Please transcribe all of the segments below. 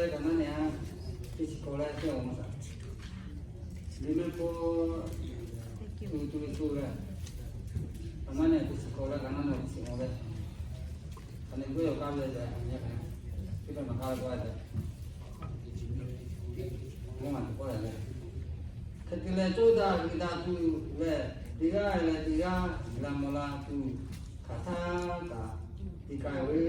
Kaꞈ naˉ ne a, teˇ chi hk'awꞈ leh teˇ awˬ ma saˍ. Liꞈ mehˆ hpawˇ tuˬ tuˬ ve tuˬ leh, kaꞈ naˉ ne teˇ chi hk'awꞈ leh kaꞈ naˉ ne teˇ chi hk'awꞈ leh, kaꞈ naˉ ne g'uˇ yawˬ kaˇ ve leh, teˇ hpaˍ maˬ kaˇ ve k'oˆ leh, mvuhˇ maˬ tuˬ k'oˆ leh leh, hk'e te leh cawˇ daꞈ ve daꞈ tuˬ leh, teˇ g'aˇ leh teˇ g'aˇ la mawˬ la tuˬ hk'aˬ htaˇ kaꞈ te k'ai ve,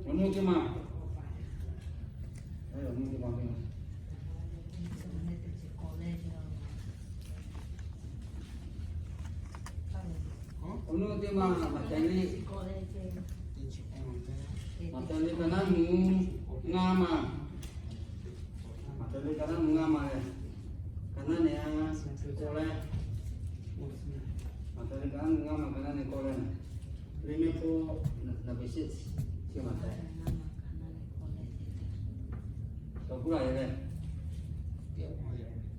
awˬ nuˇ teˇ maˬ, awˬ nuˇ teˇ maˬ, awˬ nuˇ teˇ maˬ, Maꞈhtehˍ liꞈ, Maꞈhtehˍ liꞈ kaꞈ naˉ nu ngaˇ maˬ, Maꞈhtehˍ liꞈ kaꞈ naˉ nu ngaˇ maˬ leh, kaꞈ naˉ ne a, k'oˆ leh, Maꞈhtehˍ liꞈ kaꞈ naˉ nu ngaˇ maˬ kaꞈ naˉ ne k'oˆ leh, liꞈ mehˆ hpawˇ naˍ baˍ shiˍ, chi Maꞈhtehˍ, awˬ kuˉ la e leh,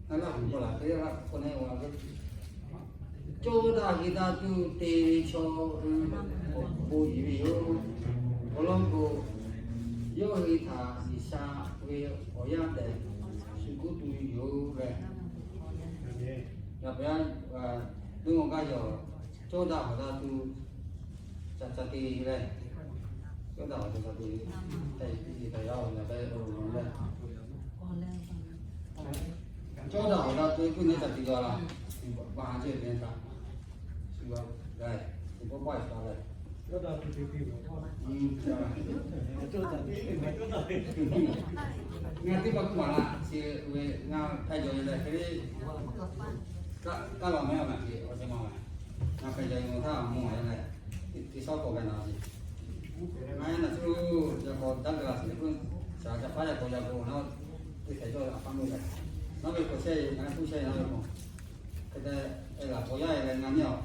a laˇ hu k'oˆ laˬ te a k'oˆ ne a ve, cawˇ daꞈ heˍ daꞈ tuˬ te ve chaw hui awˬ bon uiˍ ve yoˬ. Awˬ lawn k'o, yawˇ hui htaꞈ G'uiˬsha ve awˬ yaˇ tehꞈ shu kuˉ tu yoˬ leh, yaꞈ hk'aˇ, teˇ maˬ gaˇ yawˬ cawˇ daꞈ heˍ daꞈ tuˬ ca ca te leh, cawˇ daꞈ heˍ daꞈ tuˬ, te te yaˇ awˬ yaˇ tehꞈ lo lo leh, cawˇ daꞈ heˍ daꞈ tuˬ kuˇ neˇ ca te yaw laˇ, ba ha ce te ta, shu a, ga, shu bawˆ bawˆ e ta leh, ngaˬ teˇ hpaˍ kuˬ maˍ laˇ, chi ve ngaˬ hpeh jawˬ ve leh hk'e le, kaˇ laˬ meh a maˬ ce awˬ ceuˬ ma maˬ, ngaˬ hpeh jawˬ ve mawˬ htaˇ mawˬ a leh, teˇ shawˉ k'awꞈ gaˬ na ce. Ngaˬ yaˇ naˬ cuˇ yaꞈ k'aw daˇ gaˬ la shiˍ leh kuˇ, shaˍ ca paˉ yaꞈ k'aw yaꞈ k'o naˉ, teˇ hkeh cawˇ a hpaˇ meuˇ leh, naˉ ve k'awꞈ chehˇ e, ngaˬ yaˇ kuˇ chehˇ e naˉ ve k'o, hk'e te, e laˬ k'awꞈ yaˇ e leh ngaˬ nyi awˬ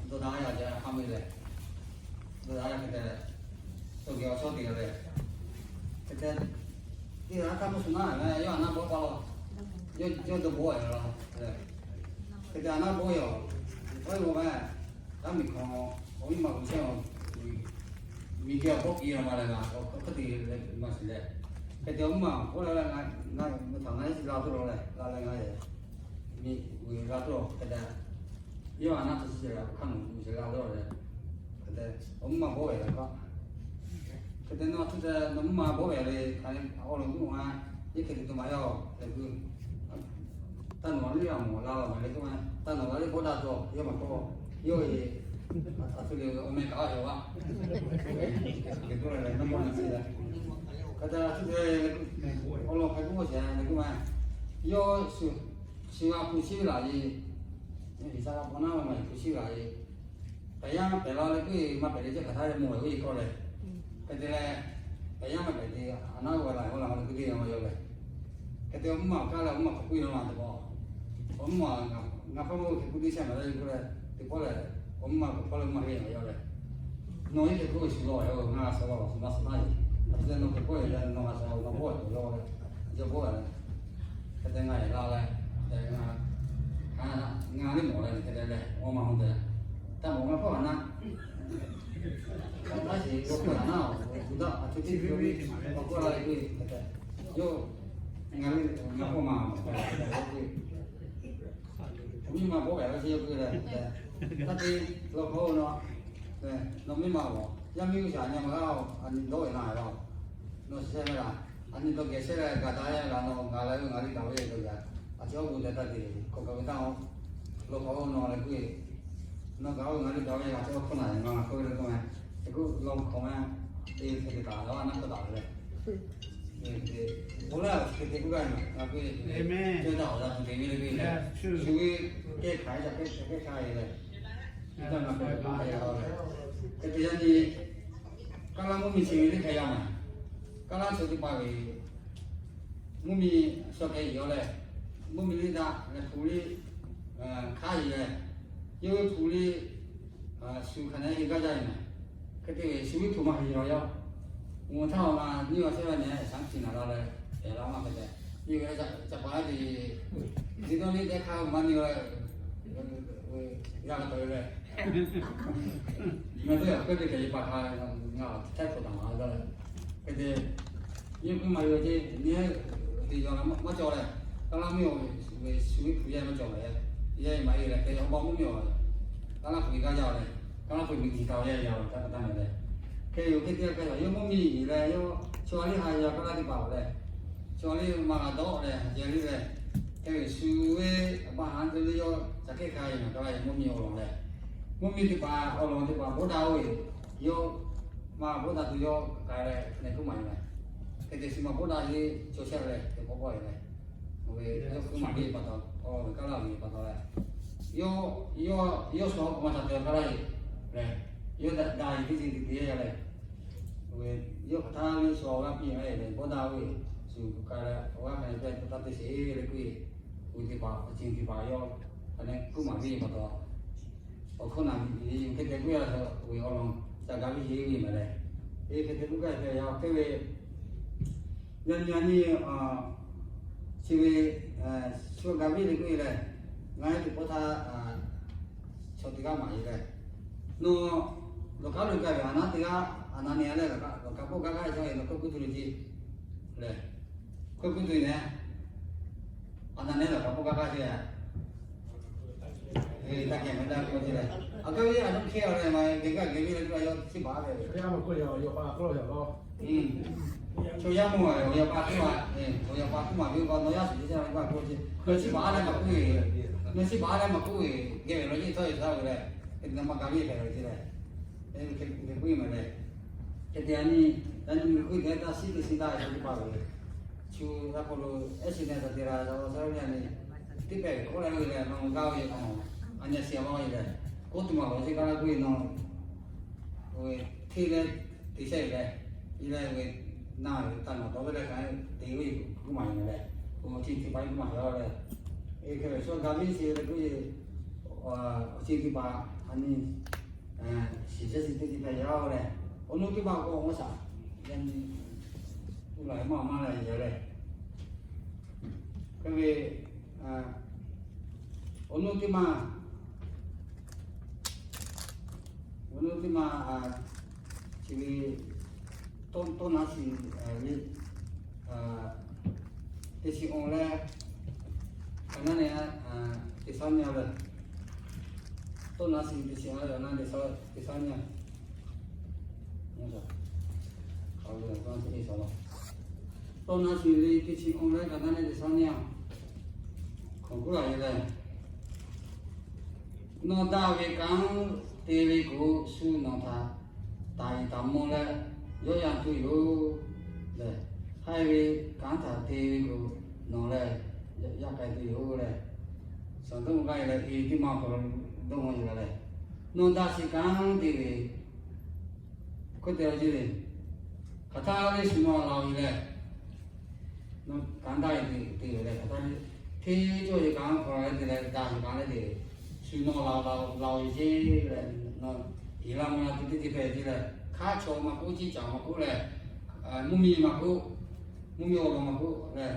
dawˇ daꞈ yaˇ ce a hpaˇ meuˇ leh, dawˇ daꞈ yaˇ hk'e te, tawˇ geh awˬ chawˇ te leh, hk'e te, teˇ g'aˇ htaˇ mvuhˇ shu naˉ leh yawˇ a naˉ bawˆ pa law, yawˇ dawˇ bawˆ a law, hk'e te a naˉ bawˆ yaw, awˬ e maˬ meh, taˇ miˬ hk'awꞈ, awˬ miˇ ma gu chehˇ a, miˬ geh awˬ hawˉ piˇ a ma leh ngaˬ awˬ hk'aˇ te leh maˬ shiˍ leh, hk'e te awˬ miˇ ma k'oˆ leh, ngaˬ, ngaˬ mvuhˇ htaꞈ ngaˬ e la tuˬ law leh, la leh ngaˬ e miˬ g'uiˬ la tuˬ law hk'e te, yawˇ a naˉ hk'e shiˍ leh awˬ hk'aˇ nawˬ gu shiˍ la tuˬ law leh, hk'e te awˬ miˇ ma bawˆ ve leh k'o, hk'e te nawˬ a htoꞈ te nawˬ miˇ ma bawˆ ve le, hk'aˬ hk'e awˬ lawn g'uˇ ma, yawˇ hk'e te tuˬ ma yaˇ-oˬ leh gu, taˇ nawˬ a liˇ a mawˬ la laˬ ma le k'oˆ ma, taˇ nawˬ la liˇ bawˆ daꞈ tuˬ yawˇ maˬ k'oˆ, yawˇ e a htoꞈ le awˬ meh kaꞈ a yaw a, hk'e k'oˆ leh leh naˉ bawˆ na shiˍ leh, hk'e te a htoꞈ te awˬ lawn hk'e k'oˆ shiˍ leh k'oˆ ma, yawˇ shu shu a hpu shiˉ laˬ e, G'uiˬsha a hpu naˉ ve maˬ hpu shiˉ laˬ e, pehˬ yaˇ pehˬ la leh k'oˆ e maˇ pehˬ le ceˇ hk'aˬ htaˇ ve mawˬ ve k'oˆ e k'oˆ leh, hk'e te leh, pehˬ yaˇ maˇ pehˬ te, a naˉ g'a laˬ g'a laˬ leh k'oˆ te maˇ yaw leh, hk'e te awˬ miˇ ma awˬ hk'aˇ leh awˬ miˇ ma hk'aˬ k'oˆ e la ma teˇ pawˆ, awˬ miˇ ma ngaˬ hpawˇ maˇ k'oˆ hk'e k'oˆ teˇ shehˆ maˬ la e k'oˆ leh teˇ pawˆ lehˬ, awˬ miˇ ma hk'aˬ hpawˇ leh maˇ heˆ a yaw leh, nawˬ e hk'e k'oˆ ve shu law ve ngaˬ a shaˍ law law shu maˇ shu naˉ e, a htoꞈ te nawˬ hk'e k'oˆ ve leh nawˬ a shaˍ law nawˬ bawˆ a tuˬ law leh, a yaw bawˆ a leh, hk'e te ngaˬ e la leh, ngaˬ, ngaˬ liˇ mawˬ leh hk'e te leh awˬ ma hu te, taˇ mawˬ ngaˬ hpawˇ a naˉ, taˇ shiˍ k'oˆ a naˉ, a htoꞈ te ve awˬ hk'aw la ve k'oˆ e hk'e te, yawˇ ngaˬ liˇ ngaˬ hpawˇ ma, awˬ miˇ ma bawˆ ve a chi yawˇ k'oˆ leh, taˇ te, law hk'aw nawˬ, nawˬ miˇ ma awˬ yaˇ miˇ g'uˇ shaˍ nyi ma g'a, a nyi dawˇ ve na laˇ, nawˬ shiˍ shehˍ ve laˬ, a nyi dawˇ geh shehˍ leh gaˬ daꞈ ve laˬ, nawˬ ngaˬ leh ve ngaˬ liˇ gaˬ ve k'o yaꞈ, a chi awˬ gu leh taˇ te, hk'aˬ kaꞈ ve taˇ, law hk'aw nawˬ leh k'oˆ e, nawˬ gaˬ ve ngaˬ liˇ gaˬ ve laˬ, chi awˬ hk'aw na ngaˬ hk'aˬ ve le k'oˆ ma, hk'e k'oˆ law hk'aw ma, te hk'e te taˍ laˇ a naˉ hk'aw taˍ ve leh, oˇ leh hk'e te k'oˆ gaˇ ve ngaˬ k'oˆ e, cawˇ daꞈ awˬ daꞈ tuˬ te ve le k'oˆ e, shu ve kehˉ hk'aˬ hk'e ca kehˉ hk'aˬ hk'e hk'aˬ hk'e le, hk'e te yaˇ nyi, Kaˇ laˇ mvuhˇ miˬ chi ve teˇ hk'e yaˇ maˬ, kaˇ laˇ chi teˇ hpaˍ ve mvuhˇ miˬ shaw hk'e yaw leh, mvuhˇ miˬ liˇ daꞈ leh hpu liˇ hk'aˉ e leh, yawˇ ve hpu liˇ shu hk'aˬ nehˬ e gaˇ jaˇ ve maˬ, hk'e te ve shu ve hpu maˇ heˆ yaw yaˇ, mvuhˇ htaˇ awˬ ma nyiˇ g'aˇ chehˇ ve nehˬ shaˉ chi naˬ la leh, hpehꞈ la maˇ hk'e te, nyi ve ca pa a te, nyi dawˇ liˇ tehꞈ hk'aˇ maˇ nyi ve, g'a ve taw ve leh, nyi ma teˇ g'aˇ hk'e te hk'e pa hk'a, ngaˬ htehˇ hk'aw taˍ maˍ la leh, Hk'e te, yawˇ kuiˉ maˍ ve ceˇ, nyi te yaw maˇ cawˬ leh, Kaˇlaˇ mvuhˇ miˬ awˬ ve shu ve hpu yaˇ maˇ cawˬ leh, yaˇ maˇ heˆ leh, hk'e awˬ ba mvuhˇ miˬ awˬ, Kaˇlaˇ hpu ve gaˇ jaˇ leh, Kaˇlaˇ hpu miˬ tiˍ taˍ yaˇ yaˇ taˇ taˇ meh leh, hk'e yoˬ hk'e te hk'e yaˇ mvuhˇ miˬ leh yawˇ chaw a liˇ ha yaˇ Kaˇlaˇ teˇ hpaˍ leh, chaw a liˇ maˇ g'a dawˆ leh, ha jeh liˇ leh, hk'e shu ve awˬ ba ha te leh yawˇ ca kehˉ hk'a yaˇ Kaˇlaˇ yaˇ mvuhˇ miˬ awˬ lawn leh, mvuhˇ miˬ teˇ hpaˍ awˬ lawn teˇ hpaˍ bawˇ daꞈ oˇ ve, yawˇ maˇ bawˇ daꞈ tuˬ yawˇ k'ai leh, hk'e kuˉ maˍ ve leh, hk'e te shu maˇ bawˇ daꞈ ve chaw shehˆ leh, hk'e k'awꞈ k'oˆ ve leh, yawˇ kuˉ maˍ ve pa taw, awˬ ve Kaˇlaˇ ve pa taw leh, yawˇ, yawˇ shu awˬ hk'aw maˇ ca te Kaˇlaˇ yaˇ leh, yawˇ daꞈ daꞈ ve teˇ ceuˬ teˇ ceuˬ yaˇ leh, yawˇ hk'aˬ htaˇ ve shu awˬ g'aˇ piˇ ve leh bawˇ daꞈ ve, shu k'ai leh awˬ g'aˇ hk'a leh pehˇ taˇ te sheˍ leh kuˇ ve, awˬ ceuˬ teˇ hpaˍ, awˬ ceuˬ teˇ hpaˍ yawˇ hk'a leh kuˉ maˍ ve pa taw, awˬ hkawˇ naˬ ve hk'e te k'oˆ yaˇ ve awˬ lawn ca ga ve yeˬ ve maˬ leh, e hk'e te k'oˆ gaˇ ve yaˇ hk'e ve, yaˇ nyi yaˇ nyi, chi ve, shu ga ve leh k'oˆ ve leh, ngaˬ hui teˇ pawˆ htaˇ chaw teˇ g'aˇ maˍ ve leh, nawˬ lawˬ kaˉ lo gaˇ ve a naˉ teˇ g'aˇ, a naˉ nehˬ leh lawˬ kaˉ pawˆ gaˇ gaˇ ve chaw e nawˬ hk'e kuˇ tuˬ le ceˇ leh, hk'e kuˇ tuˬ nehˬ, a naˉ nehˬ lawˬ kaˉ pawˆ gaˇ gaˇ ve a, taˇ kehˬ maˇ daꞈ k'oˆ ceˇ leh, a kaˇ ve a naˉ hk'e a leh maˇ geh gaˇ geh ve leh k'oˆ a yawˇ chi baˬ ve, chaw yaˇ mawˬ ve awˬ yaˇ pa k'oˆ a, awˬ yaˇ pa k'oˆ maˍ ve k'o nawˬ yaˇ suhˍ ceˇ ve k'oˆ a k'oˆ ceˇ, nawˬ chi baˬ leh maˇ k'oˆ ve, nawˬ chi baˬ leh maˇ k'oˆ ve, geh ve lawˬ ceˇ htawˇ e htaˇ ve leh, hk'e te maˇ ga ve hpehꞈ ve ceˇ leh, hk'e k'oˆ ve maˬ leh, hk'e te a nyi, yaˇ nyi kuˇ dehꞈ taˇ shiˉ teˇ shiˉ daꞈ ve chaw teˇ hpaˍ ve, shu g'a hk'aw lo eˉ shiˍ neh taˍ te la, a le a le, teˇ pehˍ ve k'oˆ leh ve leh nawˬ g'a ve a, a nyi a shiˍ a maˇ ve leh, k'oˆ tuˬ maˬ lawˬ ceˇ kaˇ la k'oˆ ve nawˬ, hteˇ leh te shehˆ ve leh, i leh ve, na ve taˇ nawˬ tawˍ ve leh ka te ve kuˇ maˬ ve leh, awˬ ceuˬ teˇ hpaˍ kuˇ maˬ ve leh, e hk'e ve shu ga ve shiˍ leh k'oˆ ve, awˬ ceuˬ teˇ hpaˍ a nyi shiˍ shiˍ teˇ ceuˬ hpehꞈ yaˇ leh, awˬ nuˇ teˇ hpaˍ k'o awˬ shaˍ, yaˇ nyi, uˇ laˬ maˇ maˇ leh yaˇ leh, hk'e ve, awˬ nuˇ teˇ maˬ, awˬ nuˇ teˇ maˬ, chi ve, tawˇ naˉ shiˍ ve, teˇ shiˍ awˬ leh, ka naˉ nehˬ, teˇ saˉ nyi leh, tawˇ naˉ shiˍ teˇ shiˍ awˬ leh ka naˉ nehˬ teˇ saˉ nyi, tawˇ naˉ shiˍ ve teˇ shiˍ awˬ leh ka naˉ nehˬ teˇ saˉ nyi, hk'aˬ kuˉ laˬ ve leh, nawˬ daꞈ ve kanˉ te ve k'o, shu nawˬ htaꞈ taˍ iˍ taˍ mawˇ leh yawˇ yanˇ tuˬ yoˬ leh, haiˬ ve kanˉ htaꞈ te ve k'o, nawˬ lehˬ yaˇ k'ai tuˬ yoˬ leh, shaˍ dawˇ g'aˇ e leh e teˇ ma hk'aw lo dawˇ g'aˇ e la leh, nawˬ daꞈ shiˍ kanˉ te ve, hk'e te a ciˇ le, hk'aˬ htaˇ le shu nawˬ la ve leh, nawˬ kanˉ daꞈ e te ve leh hk'aˬ htaˇ le, hteˇ cawˇ ve kanˉ hk'aw leh te leh daꞈ ve kanˉ leh te, shu nawˬ la la ve ceˇ leh, nawˬ iˍ la mvuh la tuˬ teˇ ceuˬ hpehꞈ ceˇ leh, hk'aˇ chaw maˇ k'oˆ, ciˇ caˬ maˇ k'oˆ leh, mvuhˇ miˬ maˇ k'oˆ, mvuhˇ miˬ awˬ lawn maˇ k'oˆ leh,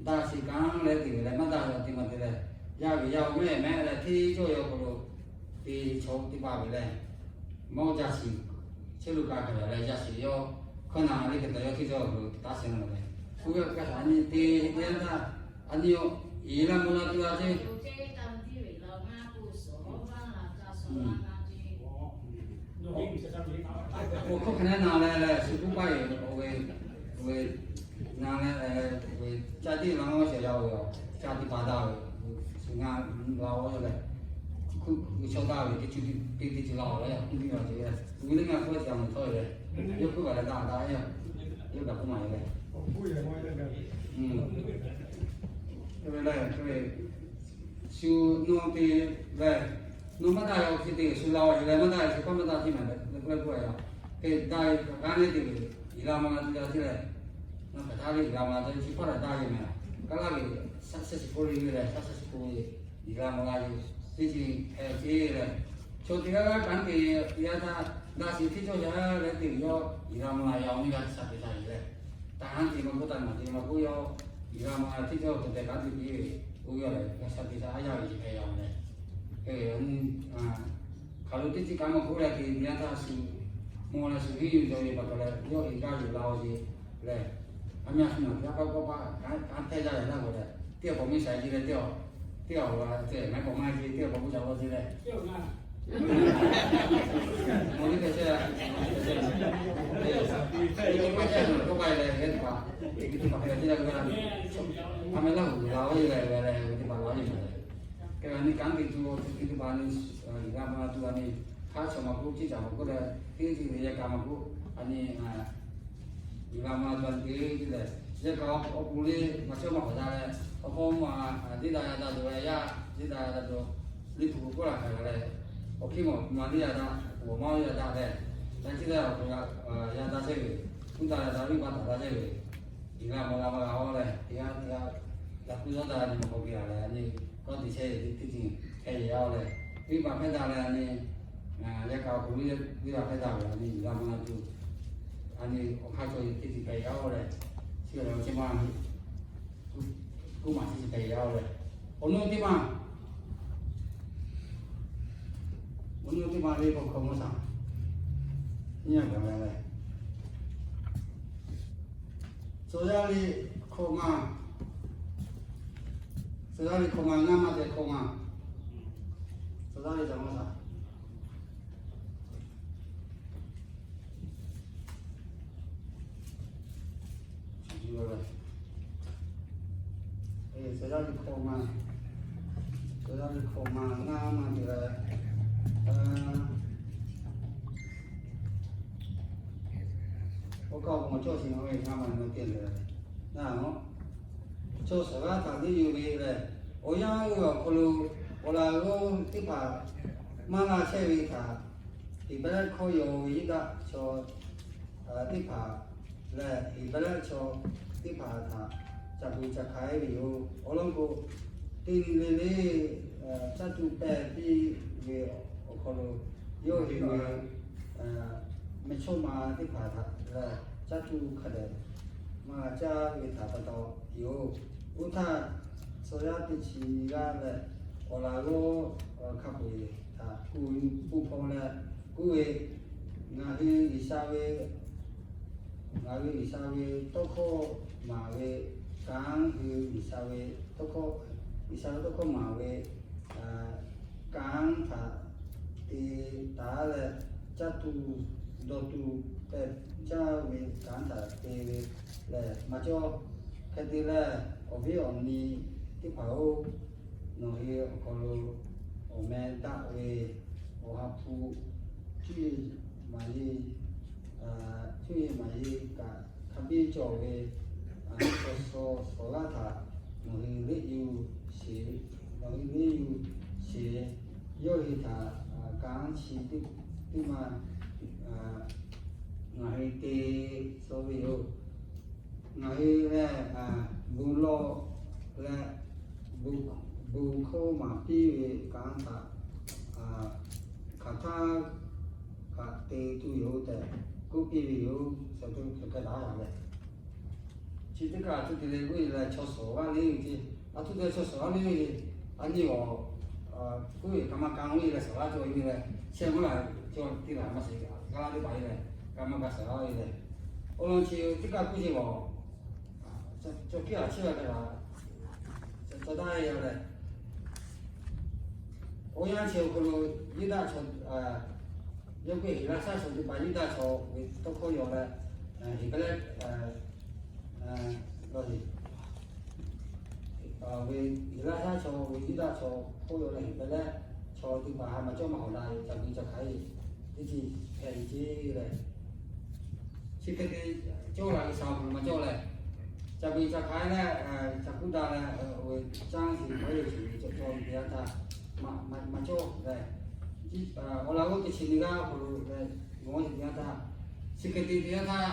daꞈ shiˍ kanˉ leh te ve leh maˇ daꞈ ve a te maˇ te leh, yaˇ ve yaˇ mehˆ mehˆ leh hteˇ cawˇ ve awˬ hk'aw lo te ve chaw teˇ hpaˍ ve leh, mawˇ jaˇ shiˍ, chehˇ lo ka hk'e leh jaˇ shiˍ yawˇ, hkawˇ na le hk'e te yawˇ hteˇ cawˇ ve awˬ hk'aw lo taˇ shehˍ na leh, hpu ve kaꞈ shaˍ a nyi te te yanˇ htaˇ, a nyi iˍ la mvuh la tuˬ la ceˇ. Awˬ hkawˇ hk'e nehˉ na leh leh shu k'oˆ paˇ ve awˬ ve, na leh, ca tiˉ la maˇ shehˍ yaˇ ve, ca tiˉ pa daꞈ ve, shu ngaˬ la oˇ leh, hk'u chaw daꞈ ve teˇ ceuˬ teˇ ceuˬ la oˬ leh, hk'u tiˉ la ce leh, uiˍ le ngaˬ hk'oˆ ca mawˬ htawˇ ve leh, yawˇ hk'oˆ kaꞈ leh daꞈ daꞈ ve, yawˇ kaꞈ hk'oˆ maˬ ve leh, hk'e ve leh, hk'e ve shu nawˬ te leh, nawˬ maˇ daꞈ ve awˬ hk'e te shu la ve leh maˇ daꞈ ve shu hk'aˇ maˇ daꞈ te maˬ leh k'oˆ leh k'oˆ ve yoˬ. Hk'e daꞈ ve kanˉ leh te ve, iˍ la mvuh la tuˬ la ce leh, nawˬ hk'aˬ htaˇ le iˍ la mvuh la tuˬ la ce hpaˇ daꞈ daꞈ ve meh. Kaˇ laˇ ve shaˉ shaˉ shiˍ hk'oˆ le ve leh shaˉ shaˉ shiˍ hk'oˆ ve, iˍ la mvuh la ve teˇ ceuˬ hpehꞈ ce leh, chaw teˇ g'aˇ g'aˇ kanˉ te ve yanˇ htaˇ, daꞈ shiˍ hteˇ cawˇ yaˇ leh te ve yawˇ iˍ la mvuh la yaˇ awˬ nyi g'a shaˍ te shaˍ ve leh, taˇ haˉ te maˇ k'oˆ taˇ maˬ te maˇ k'oˆ yawˇ, iˍ la mvuh la hteˇ cawˇ te tehꞈ kanˉ te piˇ ve, oˇ ve lehˬ g'a shaˍ te shaˍ a yaˇ ve ce hpehꞈ yaˇ ve leh, hk'e ve, hk'aˬ lo teˇ ceuˬ kanˉ maˇ k'oˆ leh te ve yanˇ htaˇ shu mawˇ leh shu henˇ yuˬ cawˬ ve pa taw leh yawˇ iˍ gaˇ yuˬ la oˬ ce Lehˬ, a myaˇ shu nawˬ yaˇ paˇ kawˆ paˇ kanˉ hpehˇ jaˇ leh naˇ k'o lehˬ, teˇ awˬ pawˍ miˇ shaiˍ ce leh teˇ awˬ, teˇ awˬ la ce mehˉ k'awꞈ maˇ ce, teˇ awˬ pawˍ k'oˆ ca law ce leh, mawˬ teˇ hkeh chehˇ, teˇ hkeh chehˇ, teˇ hkeh chehˇ k'oˆ k'ai leh, teˇ hpaˍ, teˇ hpaˍ hk'e te leh, a meh laˇ hu la ve leh, leh teˇ hpaˍ la ve leh, hk'e a nyi kanˉ te tuˬ, teˇ hpaˍ a nyi, g'a ma tuˬ a nyi, hk'aˇ chaw maˇ k'oˆ, ciˇ caˬ maˇ k'oˆ leh, teˇ ceuˬ ve yaꞈ kaꞈ maˇ k'oˆ, a nyi G'uiˬ sha ma tuˬ a nyi teˇ ceuˬ lehˬ, yehˬ kaꞈ awˬ k'oˍ le maˇ cawˇ maˇ k'awꞈ daꞈ leh, awˬ hpawˇ ma, a, teˇ daꞈ yaˇ daꞈ tuˬ leh yaˇ, teˇ daꞈ yaˇ daꞈ tuˬ, liꞈ hpu k'oˆ laˇ hk'a gaˬ leh, awˬ hkiˇ mawˬ ma teˇ yaˇ daꞈ, awˬ maˇ yaˇ daꞈ leh, yaˇ teˇ daꞈ awˬ hk'aw yaˇ daꞈ chehˇ ve, uˉ daꞈ yaˇ daꞈ viˉ baˆ taˍ daꞈ chehˇ ve, G'uiˬ sha ma g'a ma g'a awˬ leh, teˇ g'aˇ teˇ g'aˇ yaꞈ k'u yawˇ daꞈ nyi mawˬ k'awꞈ ve a leh, a nyi kawˇ te chehˇ ve teˇ ceuˬ hpehꞈ ve a leh, viˉ baˆ hpehˇ daꞈ leh a nyi, yehˬ kaꞈ awˬ hk'aw lo viˉ baˆ hpehˇ daꞈ ve a nyi G'uiˬ sha ma tuˬ, a nyi awˬ hk'aˇ cawˬ ve teˇ ceuˬ hpehꞈ ve a leh, chi lehˬ awˬ chi ma, kuˇ maˬ chi chi hpehꞈ ve a leh, awˬ nuˇ teˇ maˬ, awˬ nuˇ teˇ maˬ ve hkawˇ hkawˇ mawˇ shaˍ, nyi a gaˬ leh leh, Tcuh yaˇ liꞈ hkawꞈ ma, Tcuh yaˇ liꞈ hkawꞈ ma ngaˇ maˇ te hkawꞈ ma, Tcuh yaˇ liꞈ ca maˇ shaˍ. Tcuh yaˇ liꞈ hkawꞈ ma, Tcuh yaˇ liꞈ hkawꞈ ma ngaˇ maˇ te leh, oˇ kaˇ awˬ pon cawˇ sheˍ ve ngaˇ maˇ te leh, chaw suhˍ g'aˇ htaꞈ teˇ yonˍ ve lehˬ, awˬ yanˇ oˇ ve awˬ hk'aw lo awˬ laꞈ g'awˇ teˇ hpaˍ maˇ la chehˇ ve htaꞈ, Heˍbrehˇ hkawˇ yaw ve Yuˇdaꞈ chaw teˇ hpaˍ leh Heˍbrehˇ chaw teˇ hpaˍ htaꞈ ca pu ca hk'ai ve yoˬ. Awˬ lawn k'o, teˇ nyi le le caˇ tuˬ pehˇ piˇ ve awˬ hk'aw lo, yawˇ hui ve meh chawˇ ma teˇ hpaˍ htaꞈ leh caˇ tuˬ hk'a dehꞈ maˇ caˇ ve htaꞈ pa taw yoˬ. Oˇ htaˇ, Tcuh yaˇ teˇ chi nyi g'aˇ leh awˬ laꞈ g'awˇ hk'a peu-eˬ htaꞈ kuˬ hpawˇ leh k'oˆ ve, Ngaˬ hui G'uiˬ sha ve, ngaˬ hui G'uiˬ sha ve tawˇ hkawˇ maˍ ve kanˉ, hui G'uiˬ sha ve tawˇ hkawˇ, G'uiˬ sha ve tawˇ hkawˇ maˍ ve kanˉ htaꞈ te taˍ leh, caˇ tuˬ dawˬ tuˬ pehˬ jaˇ ve kanˉ htaꞈ te ve lehˬ maˇ cawˇ. Hk'e te leh, awˬ viˉ awˬ nyi teˇ hpaˍ-oˬ, nawˬ hui awˬ hk'aw lo awˬ meh daꞈ ve Awˬ ha hpu cuˇ yiˍ maˍ yiˍ, cuˇ yiˍ maˍ yiˍ kaꞈ hk'a biˇ cawˬ ve, a, chaw suhˍ g'aˇ htaꞈ nawˬ hui leˆ yuˬ sheˍ, nawˬ hui leˆ yuˬ sheˍ. Yawˇ hui htaꞈ kanˉ chi teˇ maˇ ngaˬ hui te suh ve yoˬ. Ngaˬ hui lehˬ, bon lawˬ leh bon hkawˇ maˍ piˇ ve kanˉ htaꞈ hk'aˬ htaˇ kaꞈ te tuˬ yoˬ tehꞈ k'oˆ piˇ ve yoˬ. Suhˍ tuˬ hk'e hk'e daꞈ leh, chi teˇ kaꞈ a htoꞈ te leh k'oˆ ve lehˬ, chaw suhˍ g'aˇ le ve ce. A htoꞈ te chaw suhˍ g'aˇ le ve, a nyi awˬ, k'oˆ ve kaꞈ maˇ kanˉ ve lehˬ, suhˍ g'aˇ cawˬ ve lehˬ, chehˇ mvuhˇ la cawˬ teˇ la maˇ sheˍ, g'aˇ teˇ hpaˍ ve lehˬ, kaꞈ maˇ kaꞈ suhˍ g'aˇ ve lehˬ, awˬ lawn chi teˇ kaꞈ k'oˆ ce lawˬ. Chaw hkiˉ a chehˇ ve hk'e la, chaw daꞈ ve yoˬ lehˬ, awˬ yanˇ chi awˬ hk'aw lo Yuˇdaꞈ chaw, yawˇ k'oˆ Heˍlaˍsaˆ chaw teˇ hpaˍ Yuˇdaꞈ chaw ve tawˇ hkawˇ yaw leh, Heˍbrehˇ ve Heˍlaˍsaˆ chaw ve Yuˇdaꞈ chaw hkawˇ yaw leh Heˍbrehˇ chaw teˇ hpaˍ ha maˇ cawˇ maˇ hawˍ daꞈ ve ca gu ca hk'ai teˇ ceuˬ hpehꞈ ve ce leh, chi hk'e te cawˇ la ve sha awˬ hk'aw lo maˇ cawˇ leh, ca gu ca hk'ai leh, ca kuˉ daꞈ leh, awˬ ve caˇ shiˍ hk'aw lo cawˬ cawˬ ve teˇ yanˇ htaˇ maˇ cawˇ leh, awˬ laꞈ g'awˇ teˇ chi nyi g'aˇ awˬ hk'aw lo leh, g'awˇ teˇ yanˇ htaˇ, chi hk'e te teˇ yanˇ htaˇ,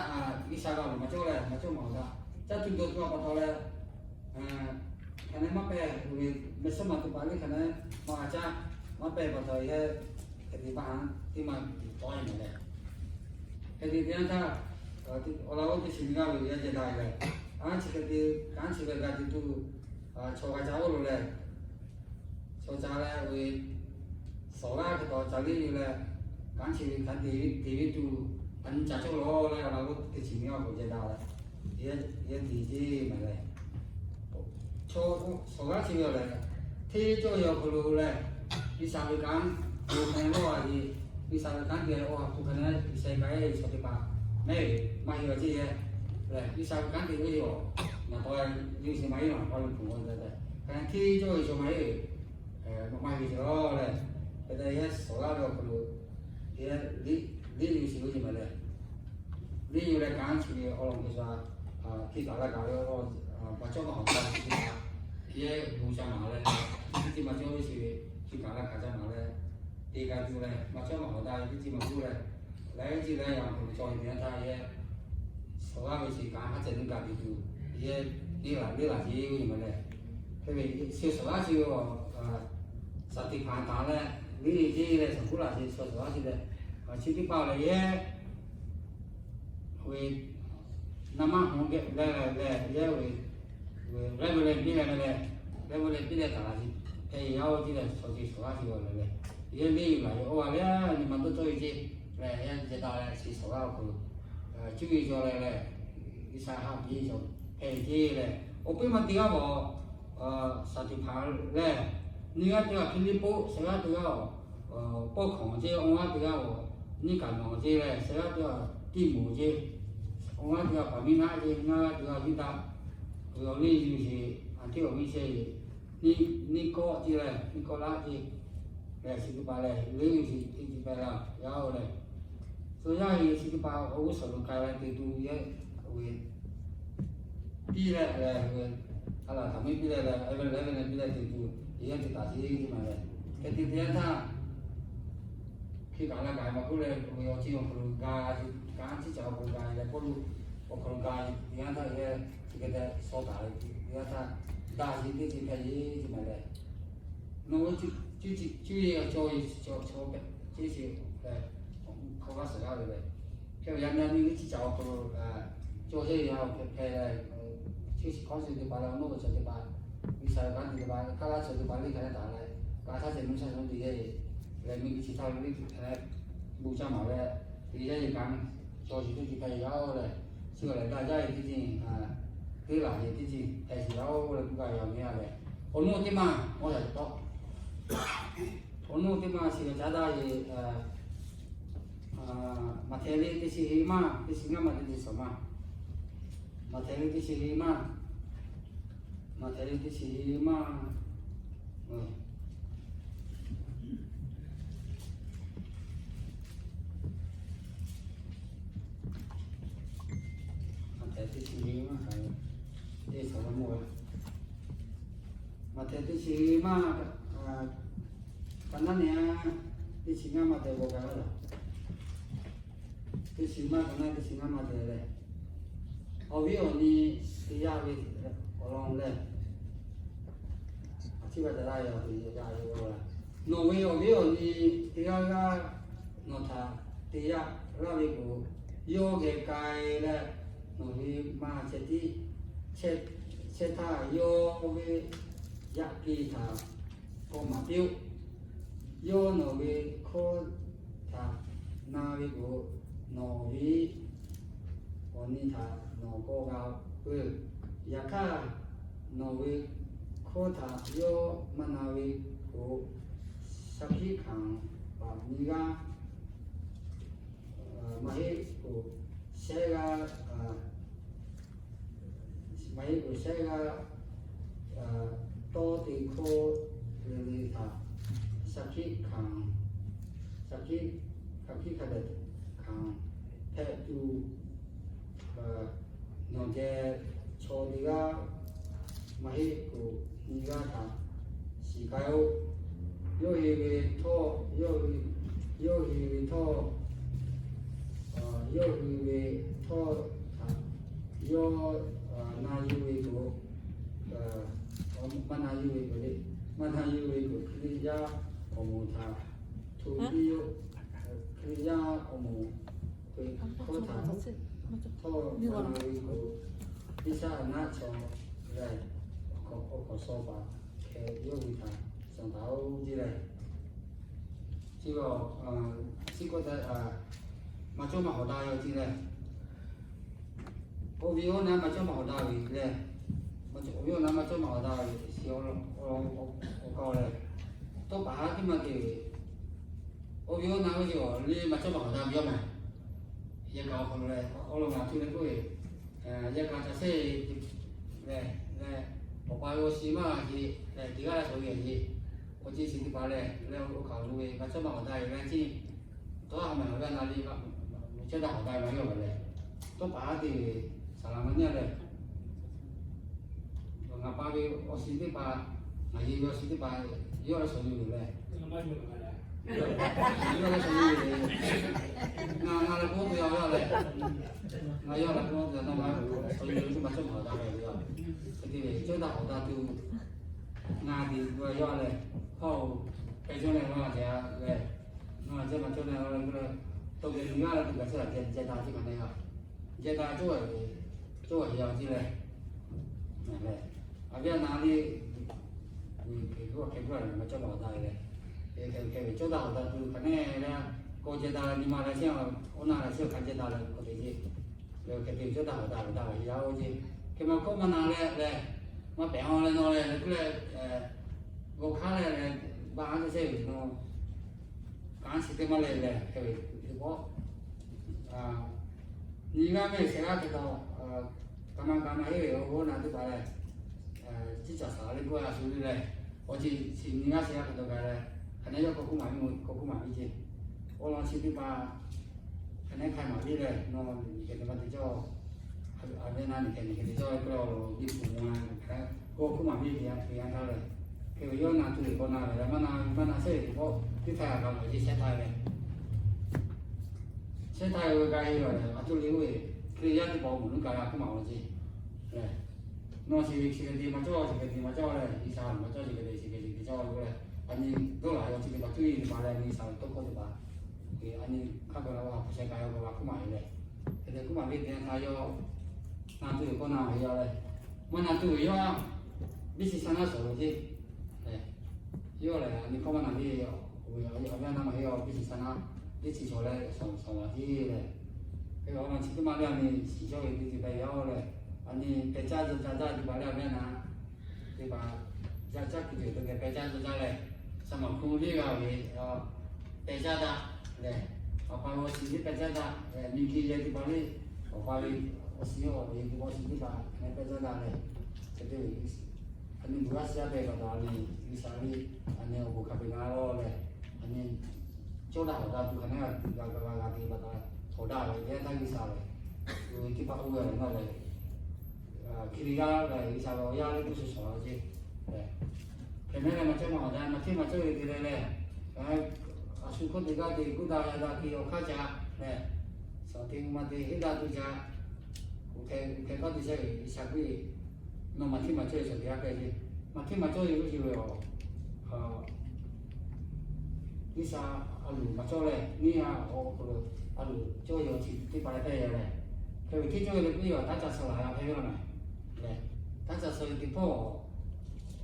G'uiˬsha g'a lo maˇ cawˇ leh maˇ cawˇ maˇ hawˍ daꞈ, caˇ tuˬ dawˬ tuˬ a pa taw leh, hk'aˬ ne maˇ pehˇ, meh shawˉ ma tuˬ paˍ le hk'aˬ ne maˇ g'a caˇ, maˇ pehˇ pa taw yehˇ hk'e te maˇ haˉ teˇ maˇ tawˆ e mehˍ leh, hk'e te teˇ yanˇ htaˇ, awˬ laꞈ g'awˇ teˇ chi nyi g'aˇ ve yaˇ jehˇ daꞈ leh, a chi hk'e te kanˉ chi ve g'a te tuˬ, chaw g'a caˇ oˇ lo leh, chaw ca leh ve, suhˍ g'aˇ hk'e taw ca leˇ ve leh, kanˉ chi ve hk'a te ve tuˬ, a nyi ca cawˇ lawˬ leh awˬ laꞈ g'awˇ teˇ chi nyi g'aˇ k'awꞈ jehˇ daꞈ leh, Yehˇ tiˍ ceˇ maˬ lehˬ, chaw shawˍ g'aˇ chi ve awˬ lehˬ, hteˇ cawˇ ve awˬ hk'aw lo lehˬ, G'uiˬsha ve kanˉ te hk'e lawˇ a ve, G'uiˬsha ve kanˉ te awˬ hk'aw lo hk'aˬ hk'e na G'uiˬsha k'ai ve chaw teˇ hpaˍ mehˉ ve maˇ heˆ a ceˇ yehˇ lehˬ, G'uiˬsha ve kanˉ te ve yoˬ. Naˍ taw ve nyi shiˍ maˇ heˆ maˬ pa lo pfuhˍ a tehꞈ, hk'aˬ hk'e hteˇ cawˇ ve chaw maˇ heˆ. Maˇ heˆ ve ceˇ lawˬ lehˬ, hk'e te yehˇ shawˍ g'aˇ ve awˬ hk'aw lo, yehˇ liˇ nyi shiˍ ve ceˇ maˬ lehˬ, liˇ nyi leh kanˉ chi ve awˬ lawn hk'e sha, hk'e kaꞈ la kaꞈ ve awˬ lawn, maˇ cawˇ maˇ hawˍ taˍ ve chi teˇ hpaˍ, yehˇ bon ca maˍ leh, teˇ ceuˬ maˇ cawˇ ve chi ve, hk'e kaꞈ la kaꞈ ca maˍ leh, te k'ai tuˬ leh maˇ cawˇ maˇ hawˍ taˍ ve teˇ ceuˬ maˇ cawˇ leh, laiˉ ceuˬ laiˉ yaꞈ awˬ hk'aw lo cawˬ ve teˇ yanˇ htaˇ yehˇ shawˍ g'aˇ ve chi kanˉ haˉ ceh nuˇ gaˬ tuˬ, yehˇ teˇ laˬ teˇ laˬ ceˇ ve maˬ lehˬ, hk'e ve shawˍ g'aˇ chi ve shaˍ tiꞈ hpanˍ taˍ leh, liˇ nyi ceˇ leh shaˍ kuˉ laˬ ceˇ shawˍ g'aˇ chi lehˬ, chi teˇ hpaˍ lehˬ yehˇ ve naˍ maˇ hawˍ geh leh lehˬ, yehˇ ve g'aˇ ve leh piˇ leh leh, g'aˇ ve leh piˇ leh taˍ laˬ ceˇ hpehꞈ yaˇ oˇ ceˇ lehˬ, chaw ceˇ shawˍ g'aˇ chi ve lehˬ, yehˇ liˇ nyi laˬ ve oˇ a lehˬ nyi ma dawˇ cawˇ ve ceˇ lehˬ, yehˇ ceh taˍ leh chi shawˍ g'aˇ awˬ hk'aw lo cuˇ yiˍ cawˬ leh lehˬ, G'uiˬsha haꞈ piˇ cawˬ hpehꞈ ceˇ lehˬ, awˬ piˇ maˇ te g'aˇ vaˬ shaˍ tiꞈ hpanˍ lehˬ, nyiˇ g'aˇ teˇ g'aˇ Hpiˇliˇpuˆ, shehˍ g'aˇ teˇ g'aˇ Pawˇhkawˍ ceˇ, awˬ g'aˇ teˇ g'aˇ Tiˆmoˍ ceˇ leh, shehˍ g'aˇ teˇ g'aˇ Tiˆmoˍ ceˇ, awˬ g'aˇ teˇ g'aˇ Paˍmiˇnaˆ ceˇ, ngaˇ g'aˇ teˇ g'aˇ Yuˇdaꞈ, awˬ liˇ yuˬ sheˍ, a tiˉ awˬ miˇ shehˍ, Niˆkawˆ ceˇ leh, Niˆkawˆlaˆ ceˇ lehˬ, chi teˇ hpaˍ lehˬ liˇ nyi sheˍ teˇ ceuˬ hpehꞈ la yaˇ oˇ lehˬ, tcuh yaˇ ve chi teˇ hpaˍ awˬ g'uˇ suhˍ lo k'ai leh te tuˬ yehˇ ve piˇ leh lehˬ, a laˬ htaꞈ miˇ piˇ leh lehˬ, a ve lehˬ ve lehˬ piˇ leh te tuˬ yehˇ te taˍ ceˇ maˬ lehˬ, hk'e te teˇ yanˇ htaˇ, hk'e kaꞈ la kaꞈ maˇ k'oˆ leh, awˬ ceˇ awˬ hk'aw lo ga, kanˉ ciˉ caꞈ awˬ hk'aw lo ga leh, Pawˇluꞈ awˬ hk'aw lo ga teˇ yanˇ htaˇ yehˇ chi hk'e te shaw taˍ ve teˇ yanˇ htaˇ, daꞈ ceˇ teˇ ceuˬ hpehꞈ ceˇ maˬ lehˬ, nawˬ ve cuˇ yiˍ awˬ cawˇ ve chaw hpehꞈ ceˇ sheˍ lehˬ, hk'aw g'aˇ suhˍ g'aˇ ve lehˬ, hk'e ve yaꞈ nyi nyiˇ g'uˇ ciˉ caꞈ awˬ hk'aw lo cawˇ sheˍ ve yaˇ hpehꞈ leh, chi shiˍ hkawˇ suh teˇ hpaˍ leh awˬ nawˉ ve chaw teˇ hpaˍ, G'uiˬsha ve kanˉ te teˇ hpaˍ, hk'aˇ laˇ chaw teˇ hpaˍ liˇ hk'a leh taˍ leh, ka htaˇ ceh nuˇ shaˉ shaˉ te yehˇ ve lehˬ, miˬguiˬ chi htaˇ ve liˇ hk'a leh bon caˇ maˍ leh, te yehˇ ve kanˉ cawˇ sheˍ teˇ ceuˬ hpehꞈ yaˇ oˇ lehˬ, chi g'aˇ lehˬ daꞈ jaˇ ve teˇ ceuˬ, teˇ laˬ ve teˇ ceuˬ hpehꞈ sheˍ yaˇ oˇ leh k'oˆ gaˇ ve yaˇ miˇ a lehˬ, awˬ nawˉ teˇ maˇ awˬ yaꞈ taw, awˬ nawˉ teˇ maˇ shiˍ g'a caˉ daꞈ ve Maꞈhtehˍ liꞈ teˇ chi hiˆ maˇ teˇ chi ngaˇ maˇ teˇ chi suhˍ maˇ. Maꞈhtehˍ liꞈ teˇ chi hiˆ maˇ. Maꞈhtehˍ liꞈ teˇ chi hiˆ maˇ. Maꞈhtehˍ teˇ chi hiˆ maˇ kaꞈ, teˇ suhˍ maˇ mawˬ. Maꞈhtehˍ teˇ chi hiˆ maˇ, ka naˉ ne a, teˇ chi ngaˇ maˇ tehꞈ g'aw ga laˇ. Teˇ chi maˇ ka naˉ teˇ chi ngaˇ maˇ tehꞈ leh, awˬ viˉ awˬ nyi te yaˇ ve awˬ lawn lehˬ, a ciˉ g'a ca laˇ ve awˬ te yaˇ ve awˬ lawn lehˬ, nawˬ ve awˬ viˉ awˬ nyi teˇ g'aˇ g'aˇ nawˬ htaꞈ te yaˇ laˇ ve k'o, yawˇ geh k'ai leh, nawˬ ve maˇ ceh tiˉ chehˇ htaˇ, yawˇ ve yaꞈ k'e htaꞈ k'awꞈ maˍ piˇ-oˆ. Yawˇ nawˬ ve hkawˇ htaꞈ na ve k'o, nawˬ ve awˬ nyi htaꞈ nawˬ k'awꞈ g'a peuˬ. Yaꞈ hk'aˇ, nawˬ ve hkawˇ htaꞈ yawˇ maˇ na ve k'o, shaˍ hkiˆ hkanˍ paˍ nyiˇ g'aˇ maˇ heˆ k'o, shehˆ g'aˇ, maˇ heˆ k'o shehˆ g'aˇ tawˇ te hkawˇ le le htaꞈ shaˍ hkiˆ hkanˍ, shaˍ hkiˆ, shaˍ hkiˆ hk'a dehꞈ hkanˍ hpehꞈ tuˬ, nawˬ geh chaw teˇ g'aˇ maˇ heˆ k'o nyiˇ g'aˇ htaꞈ shiˍ k'ai-oˆ. Yawˇ hui ve htawˇ, yawˇ hui, yawˇ hui ve htawˇ, yawˇ hui ve htawˇ htaꞈ yawˇ na yuˬ ve k'o, maˇ na yuˬ ve k'o le, maˇ na yuˬ ve k'o, Hkriꞈ yaˇ awˬ moˍ htaꞈ hto piˇ-oˆ. Hkriꞈ yaˇ awˬ moˍ ve hkawˇ htaꞈ htawˇ maˇ na ve k'o, Iˉsaˍreˍlaˆ chaw lehˬ, awˬ hk'awꞈ shaw paˍ hkeh yawˇ hui htaꞈ shawˍ taˍ-oˬ ceˇ lehˬ, chi ve, chi k'oˆ tehꞈ, maˇ cawˇ maˇ hawˍ daꞈ ve awˬ ceˇ lehˬ, Oˇ ve awˬ naˉ maˇ cawˇ maˇ awˬ daꞈ ve lehˬ, maˇ cawˇ, oˇ ve awˬ naˉ maˇ cawˇ maˇ awˬ daꞈ ve shiˍ awˬ, awˬ, awˬ, awˬ kaꞈ lehˬ, tawˇ paˍ haˉ teˇ maˇ te ve, oˇ ve awˬ naˉ ve cawˇ le maˇ cawˇ maˇ awˬ daꞈ ve yoˬ mehˬ. Yehˬ kaꞈ awˬ hk'aw lo lehˬ, awˬ lawn ngaˬ htu leh k'oˆ ve, yehˬ kaꞈ caˬ sehˉ lehˬ, lehˬ, awˬ pa ve awˬ shiˍ maˇ g'a ce lehˬ, teˇ g'aˇ leh shawˍ ve yehˬ, awˬ ceˇ shiˍ teˇ hpaˍ lehˬ, leh oˇ kaꞈ awˬ lo ve maˇ cawˇ maˇ awˬ daꞈ ve lehˬ, ceˇ tawˇ ha maˬ ve a na le, maˇ cawˇ daꞈ awˬ daꞈ ve maˇ yawˇ ve lehˬ, tawˇ paˍ haˉ te ve saˍ laˍ maˇ nyi lehˬ, ngaˬ pa ve awˬ shiˍ teˇ hpaˍ, ngaˬ yehˬ ve awˬ shiˍ teˇ hpaˍ, yawˇ leh shawˍ ve yoˬ lehˬ, yawˇ leh shawˍ ve yoˬ lehˬ, ngaˬ, ngaˬ leh k'oˆ ve yoˬ lehˬ, ngaˬ yawˇ leh k'oˆ ve yoˬ, nawˬ ma shawˍ ve yoˬ, maˇ cawˇ maˇ awˬ daꞈ ve yoˬ. Hk'e te ve cawˇ daꞈ awˬ daꞈ tuˬ, ngaˬ te ve yawˇ lehˬ, hk'aw hpehꞈ cawˇ leh maˇ g'a te lehˬ, nawˬ maˇ cawˇ maˇ cawˇ leh, tawˇ geh nyi g'aˇ leh tuˬ kaꞈ cawˇ daꞈ jehˬ daꞈ teˇ hpaˍ lehˬ, jehˬ daꞈ cawˇ ve, cawˇ ve yoˬ ceˇ lehˬ, lehˬ, a viˉ a na le, hk'e k'oˆ hk'e k'oˆ lehˬ, maˇ cawˇ maˇ awˬ daꞈ ve lehˬ, hk'e hk'e ve cawˇ daꞈ awˬ daꞈ tuˬ hk'aˬ neˇ leh, k'awꞈ jehˬ daꞈ leh nyi ma leh chehˇ, oˇ na leh chehˇ hk'a jehˬ daꞈ leh k'oˆ te ceˇ. Lehˬ hk'e te cawˇ daꞈ awˬ daꞈ ve daꞈ ve yaˇ oˇ ceˇ. Hk'e maˇ k'oˆ maˇ na leh lehˬ, maˇ pehˬ awˬ leh nawˬ lehˬ, lehˬ k'oˆ leh, g'awˬ hk'aˇ leh lehˬ, baˬ a te chehˇ ve nawˬ, kanˉ chi teˇ maˇ leh lehˬ, hk'e ve teˇ pawˆ nyi g'aˇ mehˇ shehˍ g'aˇ hk'e taw, kaꞈ maˇ kaꞈ maˇ heˆ ve awˬ g'oˇ na teˇ hpaˍ lehˬ, ciˉ caˬ saˍ laˍ le k'oˆ a shu le lehˬ, awˬ ceˇ chi nyi g'aˇ shehˍ g'aˇ hk'e taw gaˬ lehˬ, hk'aˬ neˇ yawˇ k'awꞈ hkuˇ maˍ ve, k'awꞈ hkuˇ maˍ ve ceˇ. Awˬ lawn chi teˇ hpaˍ hk'aˬ neˇ hk'a maˍ ve lehˬ, nawˬ nyi hk'e te maˇ te cawˇ, a ve na nyi hk'e nyi hk'e te cawˇ k'oˆ leh, awˬ lawn biˇ tuˬ a, k'awꞈ hkuˇ maˍ ve teˇ yanˇ teˇ yanˇ htaˇ lehˬ, hk'e ve yawˇ na tuˬ ve k'awꞈ na ve lehˬ, maˇ na, maˇ na shehˍ ve teˇ pawˆ teˇ htaˇ kaꞈ maˇ yeˇ shehˍ htaˇ ve lehˬ, shehˍ htaˇ ve g'a e lawˬ lehˬ, a tuˬ le oˇ ve Hkriꞈ yaˇ teˇ hpaˍ awˬ moˍ lonˉ kaꞈ g'a hkuˇ maˍ ve ceˇ. Nawˬ chi ve chi hk'e te maˇ cawˇ, chi hk'e te maˇ cawˇ leh, G'uiˬsha maˇ cawˇ, chi hk'e te chi hk'e te cawˇ ve lehˬ, a nyi dawˇ laˬ ve awˬ chi teˇ hpaˍ tuˬ yeˇ teˇ hpaˍ lehˬ, G'uiˬsha ve tawˇ hkawˇ teˇ hpaˍ, a nyi hk'a gaˬ la a hpu sheh kaꞈ yawˇ g'a hkuˇ maˍ ve lehˬ, hk'e te hkuˇ maˍ ve teˇ yanˇ htaˇ yawˇ na tuˬ ve k'awꞈ na ve yaˇ lehˬ, maˇ na tuˬ ve yawˇ biˇ chi shaˉ naˉ shawˍ ve ceˇ. Yawˇ lehˬ, a nyi hkawˇ maˇ na ve, awˬ viˉ awˬ nyi na maˇ heˆ, biˇ chi shaˉ naˉ, biˇ chi shawˍ leh shawˍ shawˍ la ceˇ lehˬ, hk'e awˬ lawn chi teˇ maˇ lehˬ, a nyi shiˍ cawˇ ve teˇ ceuˬ hpehꞈ yaˇ lehˬ, a nyi pehˬ caˇ jaˇ caˇ jaˇ teˇ hpaˍ lehˬ, a viˉ a na teˇ hpaˍ jaˇ caˇ kuiˬ ceuˬ te geh pehˬ caˇ jaˇ jaˇ lehˬ, shaˍ maˍ hkuˇ liˇ g'a ve, pehˬ caˇ daꞈ lehˬ, awˬ pa ve awˬ shiˍ liˇ pehˬ caˇ daꞈ lehˬ, miˬguiˬ yehˬ teˇ hpaˍ liˇ, awˬ pa ve awˬ shiˍ awˬ ve teˇ hpaˍ awˬ shiˍ teˇ hpaˍ lehˬ pehˬ caˇ daꞈ lehˬ, hk'e te ve a nyi buˬ g'aˇ shiˍ a pehˬ pa taw, a nyi G'uiˬsha ve a nyi awˬ bon hk'a peu-eˬ na lawˬ lehˬ, a nyi cawˇ daꞈ awˬ daꞈ tuˬ hk'aˬ neˇ g'a g'a g'a g'a te pa taw, htawnˍ daꞈ ve teˇ yanˇ htaˇ G'uiˬsha lehˬ, teˇ hpaˍ oˇ ve lehˬ nawˬ lehˬ, Hkriꞈ yaˇ lehˬ, G'uiˬsha ve awˬ yaˇ leh k'oˆ shawˍ shawˍ la ceˇ. Hk'e neˇ lehˬ, maˇ cawˇ maˇ awˬ daꞈ, maˇ hteˇ maˇ cawˇ ve te leh lehˬ, a shu hk'oˆ teˇ g'aˇ te kuˇ daꞈ yaˇ daꞈ te awˬ hk'aˇ ca lehˬ, shaˍ te maˇ te heˆ daꞈ tuˬ ca, kuˬ hkeh kuˬ hkeh kaꞈ te chehˇ ve G'uiˬsha k'oˆ ve, nawˬ maˇ hteˇ maˇ cawˇ ve shaˍ teˇ g'aˇ hpehꞈ ve, maˇ hteˇ maˇ cawˇ ve k'oˆ ve, G'uiˬsha a loˍ maˇ cawˇ leh, neˇ a awˬ hk'aw lo a loˍ cawˇ ve awˬ ceuˬ teˇ hpaˍ leh hpehꞈ ve lehˬ, hk'e ve hteˇ cawˇ ve leh k'oˆ ve, taˇ ca suh laˬ g'a hpehꞈ ve laˇ mehˍ. Lehˬ, taˇ ca suh ve teˇ hpawˇ,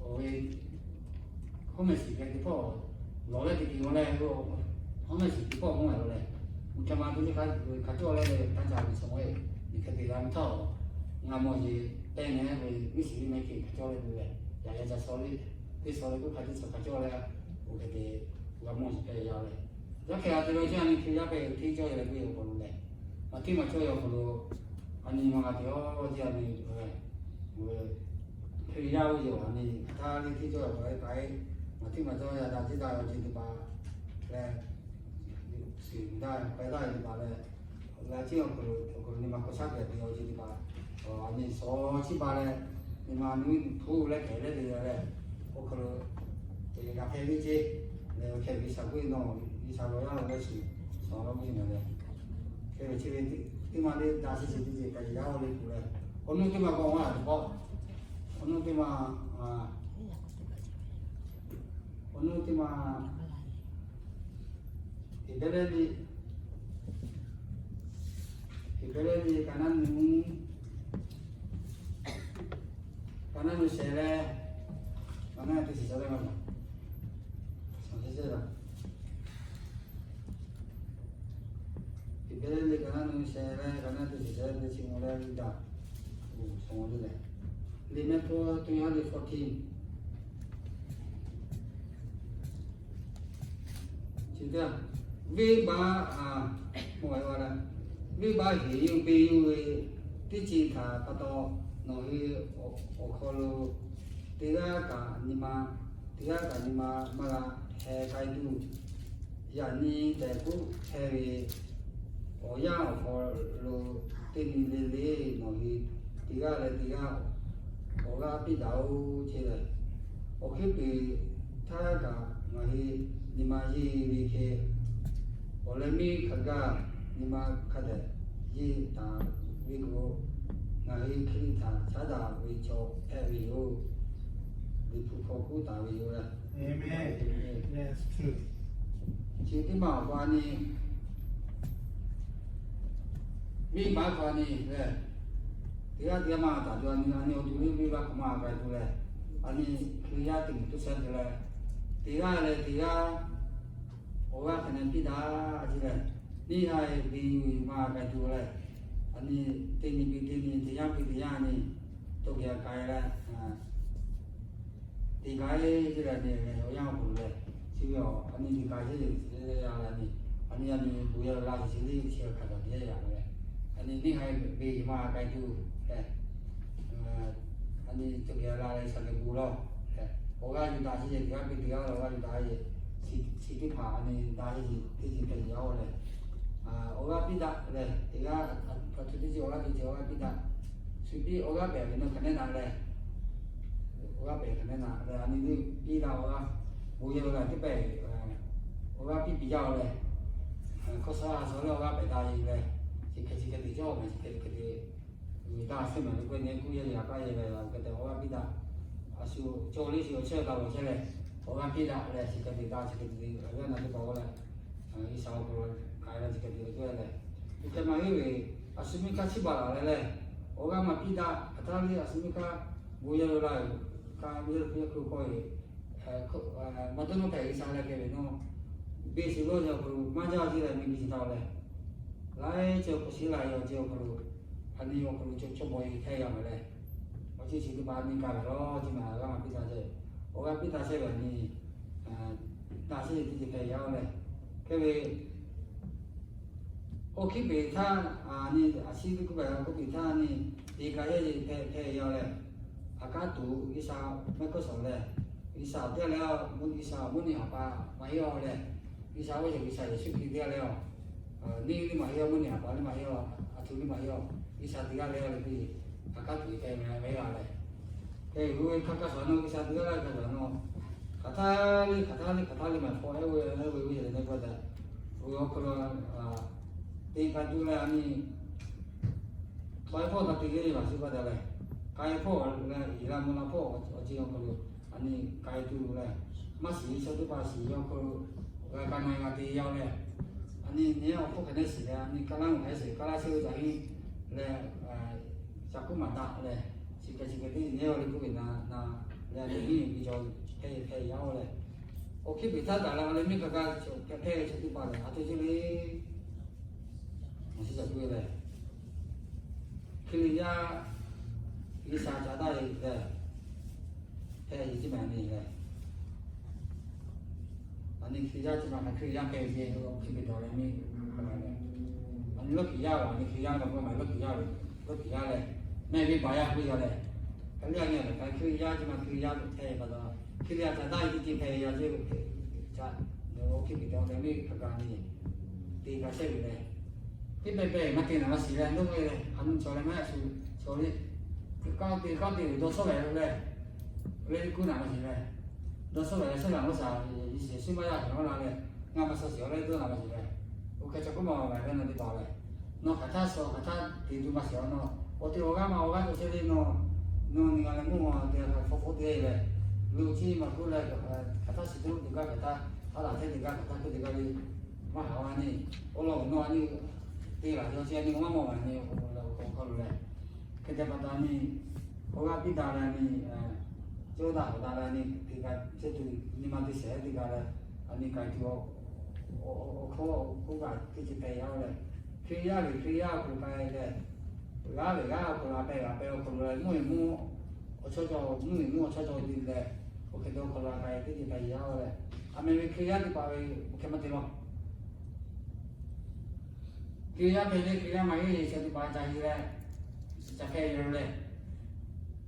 awˬ ve hawˉ mehˍ shiˍ hpehꞈ teˇ hpawˇ, lawˬ leh teꞈ kiˬ g'aw leh, hawˉ mehˍ shiˍ teˇ hpawˇ mawˇ a lo lehˬ, uˬ hkeh ma te teˇ hk'a cawˇ leh leh taˇ ca ve suh ve, miˬ hkeh te g'a ve htawˇ, ngaˬ mawˬ yeˬ tehˇ nehˉ ve miˬ shiˍ ve mehˍ hk'e hk'a cawˇ leh ve lehˬ, yaꞈ yaꞈ ca suh ve, teˇ suh ve k'oˆ hk'a teˇ suh hk'a cawˇ leh, uˬ hkeh te g'a mawˬ yeˬ hpehꞈ yaˇ lehˬ, yaˇ hkeh a te ve cawˇ a nyi Hkriꞈ yaˇ hpehꞈ hteˇ cawˇ ve leh k'oˆ ve awˬ hk'aw lo lehˬ, maˇ hteˇ maˇ cawˇ ve awˬ hk'aw lo a nyi ma g'a te awˬ ceˇ a nyi, Hkriꞈ yaˇ ve yoˬ a nyi hk'aˬ htaˇ le hteˇ cawˇ ve awˬ hk'aw lo k'ai, maˇ hteˇ maˇ cawˇ yaˇ daꞈ ceˇ daꞈ awˬ ceuˬ teˇ hpaˍ lehˬ, shiˍ daꞈ k'ai daꞈ ve teˇ hpaˍ lehˬ, la ceˇ awˬ hk'aw lo, awˬ hk'aw lo nyi ma hk'aw shaˉ pehˍ te awˬ ceuˬ teˇ hpaˍ, a nyi shawˍ chiˇ baˬ leh, nyi ma nuˇ hpu leh hkehˍ leh te leh, awˬ hk'aw lo g'a hpehꞈ ve ceˇ. Lehˬ, hk'e ve G'uiˬsha k'oˆ ve, nawˬ G'uiˬsha ve awˬ yaˇ lo leh shiˍ shawˍ la k'oˆ ve lehˬ, hk'e ve chi ve teˇ maˇ le daꞈ chi chi teˇ ceuˬ k'ai yaˇ oˇ le tuˬ lehˬ, awˬ nuˇ teˇ maˇ k'awꞈ g'a teˇ pawˆ, awˬ nuˇ teˇ maˇ, awˬ nuˇ teˇ maˇ, Heˍbrehˇ liꞈ, Heˍbrehˇ liꞈ ka naˉ nu, ka naˉ nu shehˍ leh, ka naˉ teˇ shiˍ cawˇ leh ma, Heˍbrehˇ liꞈ ka naˉ nu shehˍ leh ka naˉ teˇ shiˍ cawˇ leh teˇ chi mvuh leh g'a Lehˬ, Liꞈ mehˆ hpu teˇ yanˇ le fourteen. Chi teˇ, venˇbaˆ, venˇbaˆ heˍ yuˬ ve teˇ ceuˬ htaꞈ pa taw, nawˬ hui awˬ hk'aw lo teˇ g'aˇ kaꞈ nyi ma, teˇ g'aˇ kaꞈ nyi ma maˇ g'a heh k'ai tuˬ, yaꞈ nyi tehꞈ k'oˆ hpehˇ ve awˬ yanˇ awˬ hk'aw lo teˇ nyi le le nawˬ hui teˇ g'aˇ leh teˇ g'aˇ awˬ g'aˇ piˇ daꞈ-oˬ ce lehˬ, awˬ hkuiˉ puiˍ htaˇ kaꞈ ngaˬ hui nyi ma yeˇ ve hk'e, awˬ leh miˇ hk'a gaˇ nyi ma hk'a dehꞈ yeˇ taˍ ve k'o, ngaˬ hui Hkriꞈ htaꞈ caˉ daꞈ ve chaw hpehꞈ ve yoˬ. Liꞈ hpu hk'aw k'oˆ taˍ ve yoˬ lehˬ. Chi teˇ maˬ awˬ pa ni, venˇbaˆ hk'a ni lehˬ, teˇ g'aˇ teˇ g'aˇ maˇ taˍ tuˬ, a nyi awˬ to liˇ venˇbaˆ hk'a maˇ k'ai tuˬ lehˬ, a nyi Hkriꞈ yaˇ teˇ moˍ tuˇ sha tuˬ lehˬ, teˇ g'aˇ leh teˇ g'aˇ awˬ g'aˇ hk'a nyi piˇ daꞈ ce lehˬ, neˇ haiˬ ve maˇ k'ai tuˬ lehˬ, a nyi teˇ nyi piˇ teˇ nyi, teˇ yanˇ piˇ teˇ yanˇ, a nyi to geh k'ai leh, teˇ k'ai ce lehˬ, awˬ yanˇ awˬ hk'aw lo lehˬ, chi ve a nyi teˇ k'ai ce lehˬ, a nyi, a nyi a nyi bon yaˇ la ce lehˬ, chi hk'a dehꞈ te yaˇ yaꞈ leh, a nyi neˇ haiˬ ve maˇ k'ai tuˬ lehˬ, a nyi to geh la leh shaˍ geh bon lawˬ lehˬ, awˬ g'aˇ yuˬ daꞈ ce lehˬ, teˇ g'aˇ piˇ teˇ g'aˇ awˬ g'aˇ yuˬ daꞈ ce, chi teˇ hpaˍ a nyi daꞈ ce teˇ ceuˬ hpehꞈ yaˇ-oˬ lehˬ, awˬ g'aˇ piˇ daꞈ lehˬ, teˇ g'aˇ hk'a htu teˇ ceuˬ awˬ g'aˇ teˇ ceuˬ awˬ g'aˇ piˇ daꞈ, shu piˇ awˬ g'aˇ pehˍ ve nawˬ hk'aˬ nehˉ naꞈ lehˬ, awˬ g'aˇ pehˍ hk'aˬ nehˉ naꞈ lehˬ, a nyi piˇ daꞈ awˬ g'aˇ, bon yehˬ ve g'a teˇ pehˍ, awˬ g'aˇ piˇ piˇ jaˇ-oˬ lehˬ, hkawˇ shaˉ a shaw leh awˬ g'aˇ pehˍ daꞈ ve lehˬ, chi hk'e chi hk'e te cawˇ ve, chi hk'e chi hk'e te, daꞈ shehˍ ma ve k'o nyi kuˇ yehˬ yaꞈ k'aˇ yehˬ ve la hk'e te awˬ g'aˇ piˇ daꞈ, a shu cawˇ liˇ shu awˬ chehˇ daꞈ lawˬ chehˇ lehˬ, awˬ g'aˇ piˇ daꞈ lehˬ, chi hk'e te daꞈ chi hk'e te ve awˬ g'aˇ na teˇ hpaˍ-oˬ lehˬ, G'uiˬsha awˬ hk'aw lo k'ai leh chi hk'e te ve k'oˆ leh, tuꞈ hkeh maˇ heˆ ve, a shu miˇ hk'aˇ chiˇ baˬ laˬ leh lehˬ, awˬ g'aˇ maˇ piˇ daꞈ hk'aˬ htaˇ liˇ a shu miˇ hk'aˇ bon yehˬ lo la ve, ka bon yehˬ lo hk'e hk'e k'oˆ ve, maˇ dawˇ nawˇ hpehꞈ G'uiˬsha leh hk'e ve nawˇ, beˬ shiˍ lo yawˇ awˬ hk'aw lo maˇ jaˇ ce leh miˇ g'uˇ suhˍ htaˇ lehˬ, laiˉ ceuˬ k'awꞈ shiˍ la yawˇ ce awˬ hk'aw lo, a nyi awˬ hk'aw lo cawˇ cawˇ bawˬ e hpehˇ yaˇ ve lehˬ, awˬ ceuˬ chi teˇ hpaˍ a nyi ka ve lawˬ ce maˇ g'a maˇ piˇ daꞈ ce, awˬ g'aˇ piˇ daꞈ chehˇ ve a nyi daꞈ chehˇ ve teˇ ceuˬ hpehꞈ yaˇ-oˬ lehˬ, hk'e ve awˬ hkuiˉ puiˍ htaˇ, a nyi a shu teˇ kuˉ kaꞈ awˬ hkuiˉ puiˍ htaˇ a nyi teˇ kaꞈ yehˇ yeˬ hpehꞈ hpehꞈ yaˇ lehˬ, a kaˉ tuˬ G'uiˬsha mehˆ hk'oˆ shawˍ lehˬ, G'uiˬsha teˇ g'aˇ leh G'uiˬsha mvuhˇ nyi haˍ pa maˇ heˆ-oˬ lehˬ, G'uiˬsha oˇ yehˬ G'uiˬsha Yeˍsuˆ Hkriꞈ teˇ g'aˇ leh-oˬ, neˇ liˇ maˇ heˆ-oˬ, mvuhˇ nyi haˍ pa liˇ maˇ heˆ-oˬ, a htoꞈ liˇ maˇ heˆ-oˬ, G'uiˬsha teˇ g'aˇ leh-oˬ leh piˇ, a kaˉ tuˬ hpehꞈ ve maˇ heˆ-oˬ lehˬ, hk'e ve hk'a kaˇ shawˍ nawˇ G'uiˬsha teˇ g'aˇ leh kaˇ shawˍ nawˇ, hk'aˬ htaˇ liˇ hk'aˬ htaˇ liˇ hk'aˬ htaˇ liˇ maˇ hpawˇ ehˉ ve ehˉ ve ve leh neˇ k'oˆ tehꞈ, awˬ hk'aw lo teˇ kaꞈ tuˬ leh a nyi hk'aw e hpawˇ taˇ te le laˬ shu kaˇ daꞈ leh, k'ai hpawˇ leh iˉ la mvuhˇ la hpawˇ awˬ ceuˬ awˬ hk'aw lo a nyi k'ai tuˬ leh, maˇ shiˍ ve chaw teˇ hpaˍ shiˍ ve awˬ hk'aw lo g'a ka na g'a te yaˇ leh, a nyi nyi awˬ hpfuhˇ hk'aˬ nehˉ shiˍ leh a nyi kaˇ laˇ mvuhˇ hk'aˬ shiˍ kaˇ laˇ shiˍ ve caꞈ hiˉ leh, caꞈ kuˉ maˍ daꞈ leh, chi hk'e chi hk'e teˇ nyi awˬ liˇ kuˇ ve na na leh a nyi miˇ ve chaw hpehˇ hpehˇ yaˇ-oˬ lehˬ, awˬ hkuiˉ puiˍ htaˇ taˍ leh awˬ leh miˇ hk'a gaˇ chaw hpehˇ hpehˇ ve chaw teˇ hpaˍ lehˬ, a htoꞈ ceuˬ le Awˬ shiˍ caˬ tuˬ ve lehˬ, Hkriꞈ yaˇ G'uiˬsha ca taˇ ve lehˬ, hpehꞈ ve ceˇ maˬ ne lehˬ, a nyi Hkriꞈ yaˇ ceˇ maˬ hk'aˬ Hkriꞈ yaˇ hpehꞈ ve ceˇ, Hkriꞈ hpehꞈ dawˬ leh miˇ, a nyi lawˇ Hkriꞈ yaˇ-oˬ, a nyi Hkriꞈ yaˇ maˇ k'oˆ maˬ lawˇ Hkriꞈ yaˇ ve, lawˇ Hkriꞈ yaˇ lehˬ, mehˆ ve baˬ yaˇ k'oˆ yaˇ lehˬ, hk'aˬ liˇ a nyi lehˬ hk'aˬ Hkriꞈ yaˇ ceˇ maˬ Hkriꞈ yaˇ hpehꞈ ve pa taw, Hkriꞈ yaˇ ca taˇ ve ceˇ hpehꞈ ve yaˇ ceˇ, ca, Hkriꞈ hpehꞈ dawˬ leh miˇ hk'aˬ kaꞈ nyi, te kaꞈ chehˇ ve lehˬ, teˇ pehˍ pehˍ maˇ te naˬ maˇ shiˍ leh, dawˇ ve lehˬ, a nyi chaw leh maˇ shu, chaw le, kaˇ te kaˇ te ve dawˇ shawˉ lehˬ leh, leh kuˇ naˬ maˇ shiˍ leh, dawˇ shawˉ lehˬ leh shawˉ lehˬ maˇ shaˍ, Yeˍsuˆ maˇ yaˇ shaˍ maˇ la leh, ngaˬ maˇ shaˍ shiˍ-oˬ leh dawˇ naˬ maˇ shiˍ leh, oˇ hk'e ca kuˉ maˬ maˬ ve na teˇ hpaˍ lehˬ, nawˬ hk'aˬ htaˇ shaw hk'aˬ htaˇ te tuˬ maˇ shiˍ-oˬ nawˬ, awˬ te awˬ g'aˇ maˇ awˬ g'aˇ cawˬ chehˇ le nawˬ, nawˬ nyi g'a leh mvuhˇ ma te hk'aˬ hk'e hpawˇ hpawˇ te leh, lo ceˇ maˬ k'oˆ leh, hk'aˬ htaˇ shiˍ tuˬ teˇ g'aˇ hk'aˬ htaˇ, a laˬ htaˇ teˇ g'aˇ hk'aˬ htaˇ hk'oˆ teˇ g'aˇ le, maˇ haꞈ a nyi, awˬ lawn nawˬ a nyi te laˬ yaw chehˇ a nyi maˇ mawˬ maˬ nyi, awˬ hk'aw lo lehˬ, hk'e te pa taw nyi, awˬ g'aˇ piˇ daꞈ leh nyi, cawˇ daꞈ hawꞈ daꞈ leh nyi, teˇ g'aˇ chehˇ tuˬ nyi ma te shehˍ teˇ g'aˇ leh, a nyi k'ai tuˬ awˬ hkawˇ k'oˆ kaꞈ teˇ ceuˬ hpehꞈ yaˇ-oˬ lehˬ, Hkriꞈ yaˇ ve Hkriꞈ yaˇ awˬ hk'aw lo k'ai leh, G'aˇ ve g'aˇ awˬ hk'aw lo a pehˇ g'a pehˇ awˬ hk'aw lo leh mvuhˇ miˬ mvuhˇ awˬ chawˇ cawˇ, mvuhˇ miˬ mvuhˇ awˬ chawˇ cawˇ ve teˇ le, oˇ hk'e te awˬ hk'aw lo a k'ai teˇ ceuˬ hpehꞈ yaˇ-oˬ leh, a meh ve Hkriꞈ yaˇ teˇ hpaˍ ve oˇ hk'e maˇ te lawˬ. Hkriꞈ yaˇ hpehꞈ le, Hkriꞈ yaˇ maˇ heˆ ve chaw teˇ hpaˍ ca heˆ leh, ca hpehꞈ ve le.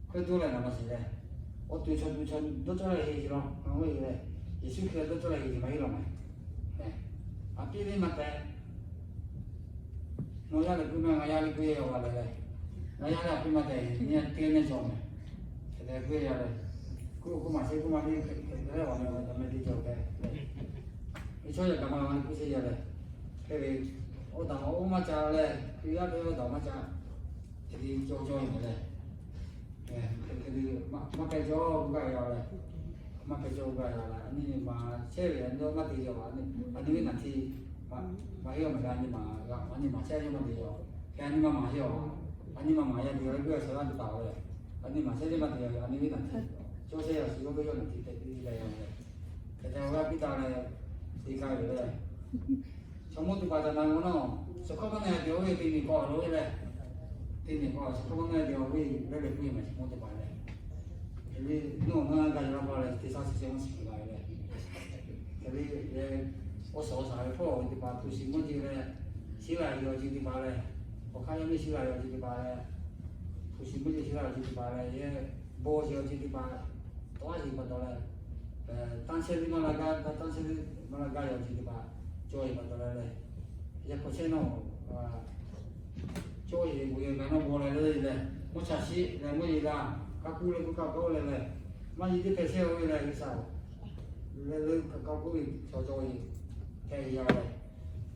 Hkriꞈ tuˬ leh naˍ baꞈ shiˍ leh, awˬ tuˬ chaw tuˬ chaw dawˇ cawˇ leh heˆ ce lawˬ, ngaˬ hui leh, Yeˍsuˆ Hkriꞈ dawˇ cawˇ leh heˆ ce maˇ heˆ lawˬ meh. A piˇ ve maˇ tehꞈ, nawˬ yaˇ leh puiˉ maˇ, ngaˬ yaˇ leh puiˉ yaˇ-oˬ leh leh, ngaˬ yaˇ leh puiˉ maˇ tehꞈ, nyi teˇ nehˇ cawˬ meh. Hk'e te puiˉ yaˇ leh, kuˇ kuˇ maˬ shehˍ kuˇ maˇ teˇ hk'e te leh awˬ meh awˬ meh teˇ cawˬ tehꞈ, ve chaw yaˇ kaꞈ maˇ g'a leh kuˇ shehˍ yaˇ leh, hk'e ve, awˬ taˍ awˬ maˇ ca leh, Hkriꞈ yaˇ ve awˬ taˍ maˇ ca, hk'e te cawˇ cawˇ ve meh leh, hk'e te maˇ hpehꞈ cawˇ kuˇ gaˇ yaˇ leh, maˇ hpehꞈ cawˇ kuˇ gaˇ yaˇ leh, a nyi maˬ chehˇ ve a nyi maˇ te yaˇ, a nyi ve naˬ htiˇ maˇ heˆ awˬ meh leh, a nyi maˬ, a nyi maˬ chehˇ a nyi maˇ te yaˇ, hk'e a nyi maˇ maˬ heˆ awˬ, a nyi maˇ maˬ yaˇ te yaˇ leh kuˇ a shaˍ laˇ te taˍ ve, a nyi maˬ chehˇ ve maˇ te yaˇ, a nyi ve naˬ htiˇ cawˇ chehˇ yaˇ shiˍ yawˇ ve yawˇ naˬ htiˇ hpehꞈ te yaˇ leh, hk'e te awˬ g'aˇ piˇ taˍ leh, te k'ai ve leh, chaw mawˇ teˇ hpaˍ ca na g'a nawˬ, chaw hkawˇ maˇ na te awˬ ve teˇ miˬ k'awꞈ lo ve leh, teˇ miˬ k'awꞈ chaw hkawˇ maˇ na te awˬ ve leh leh puiˉ maˬ chaw mawˇ teˇ hpaˍ leh, hk'e ve nawˬ na g'a yaˇ la pa leh te shaˉ chi chehˇ maˇ shiˍ gaˇ ve leh, hk'e ve leh, awˬ suhˍ awˬ shaˍ ve hpawˇ ve teˇ hpaˍ hpu shiˍ mvuhˇ ce leh, shiˉ la ve awˬ ceuˬ teˇ hpaˍ leh, awˬ hk'aˇ yaˇ miˇ shiˉ la ve awˬ ceuˬ teˇ hpaˍ leh, hpu shiˍ mvuhˇ ce shiˉ la ve awˬ ceuˬ teˇ hpaˍ leh, yehˬ bon ce awˬ ceuˬ teˇ hpaˍ, tawˇ a shiˍ pa taw leh, tanˇ chehˇ liˇ maˇ la gaˇ, tanˇ chehˇ liˇ maˇ la gaˇ ve awˬ ceuˬ teˇ hpaˍ, cawˇ yeˬ pa taw leh leh, yaˇ hk'aw chehˇ nawˬ, cawˇ yeˬ bon yeˬ ngaˬ nawˬ bon leh leh leh, mvuhˇ cha shiˉ leh mvuhˇ yeˬ la, kaˇ kuˇ leh kuˇ kaˇ kawˆ leh leh, maˇ yeˬ teˇ hpehꞈ chehˇ ve leh G'uiˬsha leh leh kaˇ kuˇ ve chaw cawˇ yeˬ hpehꞈ yaˇ leh,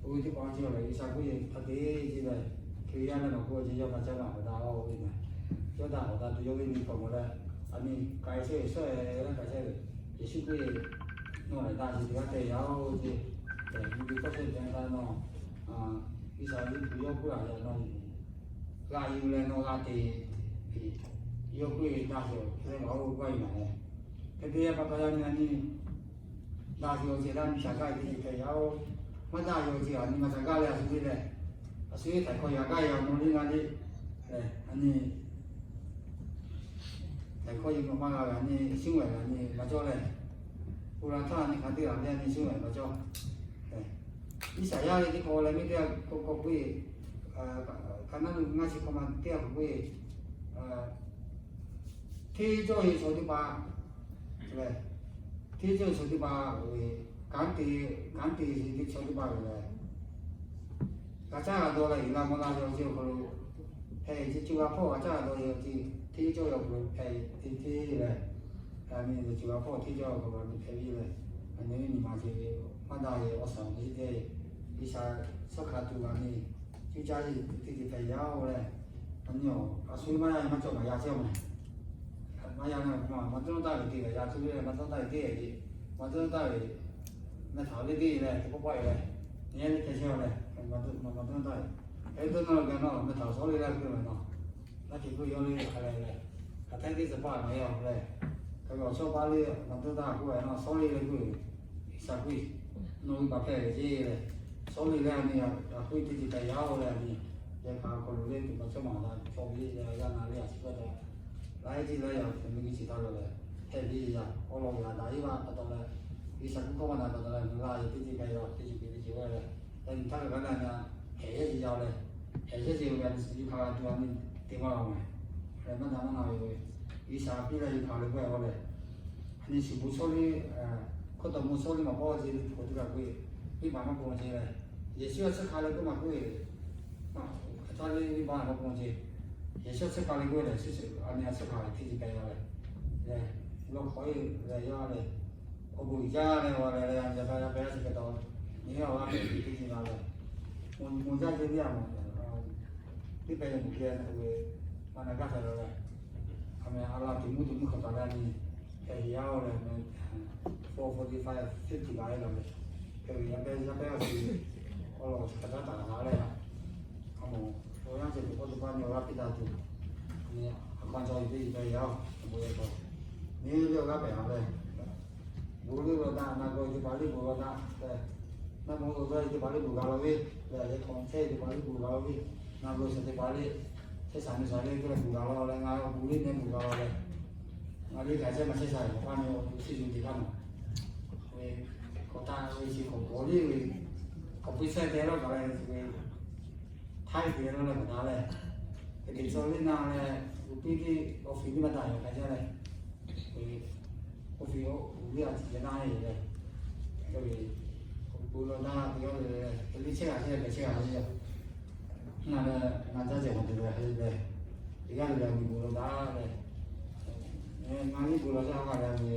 oˇ ve teˇ hpaˍ cawˇ leh G'uiˬsha kuˇ yeˬ hk'a te ce leh, Hkriꞈ yaˇ leh nawˬ k'oˆ ce yawˇ hk'a caˇ maˇ hawˍ daꞈ-oˬ ve meh. Yawˇ daꞈ hawˍ daꞈ tuˬ yawˇ ve nyi hk'awꞈ mawˬ leh, a nyi k'ai chehˇ ve shawˉ-e leh k'ai chehˇ ve, Yeˍsuˆ Hkriꞈ nawˬ lehˬ daꞈ ce teˇ g'aˇ hpehꞈ yaˇ-oˬ ce, leh nyi ve kawˇ chehˇ ve htaꞈ nawˬ, G'uiˬsha ve tuˬ yawˇ k'oˆ laꞈ yaˇ nawˬ g'a yuˬ leh nawˬ g'a te, yawˇ k'oˆ ve daꞈ ce leh ngaˬ oˇ ve k'oˆ a yuˬ maˬ leh, hk'e te yaˇ pa taw yaˇ nyi a nyi daꞈ ce awˬ ceuˬ leh a nyi shaˍ gaˇ ve teˇ ceuˬ hpehꞈ yaˇ-oˬ. Maˇ daꞈ ce awˬ ceuˬ a nyi maˇ shaˍ gaˇ leh a shu te leh, a shu te htaiˍ hkawˇ yaꞈ gaˇ yaꞈ nawˬ le ngaˬ le, a nyi htaiˍ hkawˇ yaꞈ nawˬ maˇ g'a ve a nyi shinˉ g'a ve a nyi maˇ cawˇ leh, oˇ la htaˇ a nyi hk'a te la ve a nyi shinˉ g'a ve maˇ cawˇ. Iˉsaˍyaˆ ve teˇ hk'awꞈ leh miˇ teˇ g'aˇ k'awꞈ k'oˆ ve, ka naˉ ngaˇ chi hk'awꞈ ma teˇ g'aˇ k'oˆ ve, hteˇ cawˇ yeˬ chaw teˇ hpaˍ leh, hteˇ cawˇ yeˬ chaw teˇ hpaˍ ve, kanˉ te, kanˉ te yeˬ chaw teˇ hpaˍ ve leh, g'a caˇ g'a dawˇ leh yuˬ la mvuh la ve awˬ ceuˬ awˬ hk'aw lo hpehꞈ ce, co g'a hpawˇ g'a caˇ g'a dawˇ ve awˬ ceuˬ hteˇ cawˇ ve awˬ hk'aw lo hpehꞈ ve teˇ hteˇ leh, a nyi co g'a hpawˇ hteˇ cawˇ ve awˬ hk'aw lo a nyi hpehꞈ ve leh, a nyi ve nyi ma ce ve maˇ daꞈ ve awˬ shaˍ awˬ nyi te, G'uiˬsha suhˉ hk'a tuˬ g'a nyi, cuˇ caˇ yeˬ teˇ ceuˬ hpehꞈ yaˇ-oˬ leh, a nyi awˬ a shu maˇ yaˇ maˇ cawˬ maˇ yaˇ chehˇ meh. Maˇ yaˇ na maˇ maˇ tuˉ nawˉ taˇ ve teˇ g'aˇ yaˇ tuˬ ve maˇ tuˉ nawˉ taˇ ve teˇ g'aˇ ce, maˇ tuˉ nawˉ taˇ ve meh htaꞈ ve teˇ leh teˇ pawˆ pawˆ leh, nyi a le hk'e chehˇ leh, maˇ tuˉ nawˉ taˇ ve, hk'e tuˉ nawˉ g'a nawˬ meh htaꞈ sawˉ le laˇ kuˇ ve nawˬ, laˇ hk'e kuˇ yawˇ le hk'a leh leh, hk'aˬ htaˇ teˇ tcuh paˇ maˇ yaˇ leh, hk'e ve awˬ chawˇ paˇ le maˇ tuˉ taˇ kuˇ ve nawˬ sawˉ le leh kuˇ ve, G'uiˬsha kuˇ nawˬ ve baˬ hpehꞈ ve ce leh, sawˉ le leh a nyi a kuˇ teˇ ceuˬ hpehꞈ yaˇ-oˬ leh a nyi, yehˬ hk'aˬ hk'aw lo le tuˬ pa cawˇ maˍ la chaw ve yaˇ na le a shu kaˇ ta laiˉ ceuˬ laiˉ yaˇ hk'e ve G'uiˬsha taˇ la leh, hpehꞈ ve yaˇ awˬ lawn g'a daꞈ iˉ vaˇ pa taw leh, G'uiˬsha kuˇ hkawˇ maˇ na pa taw leh, la yehˬ teˇ ceuˬ hpehꞈ yaˇ teˇ ceuˬ hpehꞈ teˇ ceuˬ ve leh, yaˇ nyi htaˇ kaꞈ g'a na nyi a hpehꞈ yehˇ ce yaˇ leh, hpehꞈ yehˇ ce ve a nyi shu yuˬ hk'a g'a tuˬ a nyi te maˇ la meh. Leh maˇ na maˇ na ve, G'uiˬsha piˇ leh yuˬ hk'a leh k'oˆ ve leh, a nyi shu bon sawˉ le, hkawˇ taw bon sawˉ le maˇ pawˆ ce le hk'aw teˇ kaꞈ k'oˆ ve, venˇbaˆ maˇ pon ce leh, Yeˍsuˆ a tsuhˇ hk'a leh k'oˆ maˇ k'oˆ ve, hk'aˬ htaˇ le venˇbaˆ maˇ pon ce, Yeˍsuˆ a tsuhˇ hk'a leh k'oˆ ve leh, a nyi a tsuhˇ hk'a ve teˇ ceuˬ hpehꞈ yaˇ leh, lawˇ hk'aw e leh yaˇ leh, awˬ bon uiˍ jaˇ leh a leh leh a nyi a hpehꞈ yaˇ chi hk'e taw, nyi a laˇ hpehꞈ ve teˇ ceuˬ la leh, mvuhˇ jaˇ ce teˇ a mawˬ, teˇ hpehꞈ yaˇ mvuhˇ jaˇ ve, maˇ na gaˇ hpehꞈ la leh, a meh a la tuˬ mvuhˇ tuˬ mvuhˇ hk'aˬ taˍ leh a nyi hpehꞈ yaˇ-oˬ leh, four forty-five, fifty la e la leh, hpehꞈ ve yaˇ hpehꞈ yaˇ hpehꞈ a shu, awˬ lawn chi hk'aˬ htaˇ taˍ la leh, a mawˬ awˬ yanˇ ceuˬ teˇ pawˆ teˇ pawˆ nyi awˬ g'aˇ piˇ taˍ tuˬ, a nyi a hk'aw cawˇ ve teˇ ceuˬ hpehꞈ yaˇ-oˬ, a bon yaˇ taw, nyi ve awˬ g'aˇ hpehꞈ a leh, bon leuˆ la daꞈ, na g'aw teˇ hpaˍ liˇ bon la daꞈ leh, na bon la daꞈ teˇ hpaˍ liˇ bon g'a la ve, leh yehˬ hk'aw chehˇ teˇ hpaˍ liˇ bon g'a la ve, na g'aw shehˍ teˇ hpaˍ liˇ, Chehˇ sha nyi sha le, k'oˆ leh kuˬ gaˬ la leh, ngaˬ kuˬ le meh kuˬ gaˬ la leh, ngaˬ le kaꞈ chehˇ maˇ chehˇ sha ve awˬ hk'aˇ nyi chi yuˬ te hk'aˇ nawˬ, ve k'awꞈ taˆ ve chi k'awꞈ bawˬ le ve, k'awꞈ puiˉ shehˇ te laˇ kaꞈ leh, ve htaˇ te laˇ leh kaꞈ daꞈ leh, hk'e te tcuh le na leh, g'uˇ piˇ teˇ office teˇ maˇ daꞈ yaꞈ k'ai jaˇ leh, office uˉ ve a ciˍ yaˇ naˇ ve leh, bon lawˬ daꞈ ve yoˬ leh, teˇ liˇ chehˇ g'a chehˇ leh chehˇ g'a ve yoˬ. Ngaˬ leh ngaˬ jaˇ ceh maˬ te leh hk'e leh, teˇ g'aˇ le leh bon lawˬ daꞈ leh, ngaˬ liˇ bon lawˬ chehˇ ha k'a leh ve,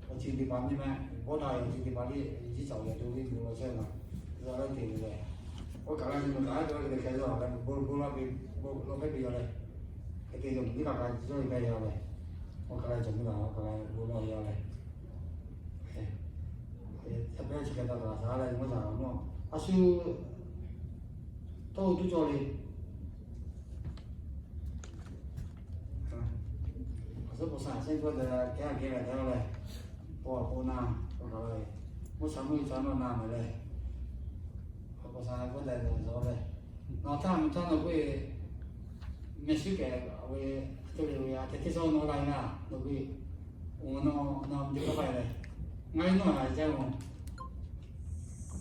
awˬ ceuˬ teˇ hpaˍ nyi ma, bawˆ daꞈ ve awˬ ceuˬ teˇ hpaˍ le, jiˇ caˬ awˬ yaꞈ to ve bon lawˬ chehˇ ma, yaꞈ leh te ve leh, oˇ kaˬ la nyi ma kaꞈ a cawˬ ve leh hk'e leh, bon bon lawˬ ve, bon lawˬ hpehꞈ ve yoˬ leh, hk'e te yoˬ, teˇ kaꞈ kaꞈ cawˬ ve hpehꞈ yoˬ leh, oˇ kaˬ la cawˬ ve la, oˇ kaˬ la bon lawˬ ve yoˬ leh, hk'e te chi hk'e taˍ taˍ shaˍ leh, mvuhˇ shaˍ nawˬ a shu tawˇ tuˉ cawˬ le. Awˬ suhˉ paw sha shehˆ g'awˇ te kehˉ a kehˉ leh te leh, paw a paw na, paw kaˬ leh, mvuhˇ shaˍ mvuhˇ shaˍ nawˬ na meh leh, paw sha g'awˇ te leh zaw leh, nawˬ htaˇ mvuhˇ htaˇ nawˬ k'oˆ ve, mehˆ shiˉ kehˬ ve, a te le ve a te teˇ shawˉ nawˬ la na, nawˬ k'oˆ ve, oˬ nawˬ nawˬ te k'oˆ k'ai leh, ngaˬ hui nawˬ na jaˇ-oˬ.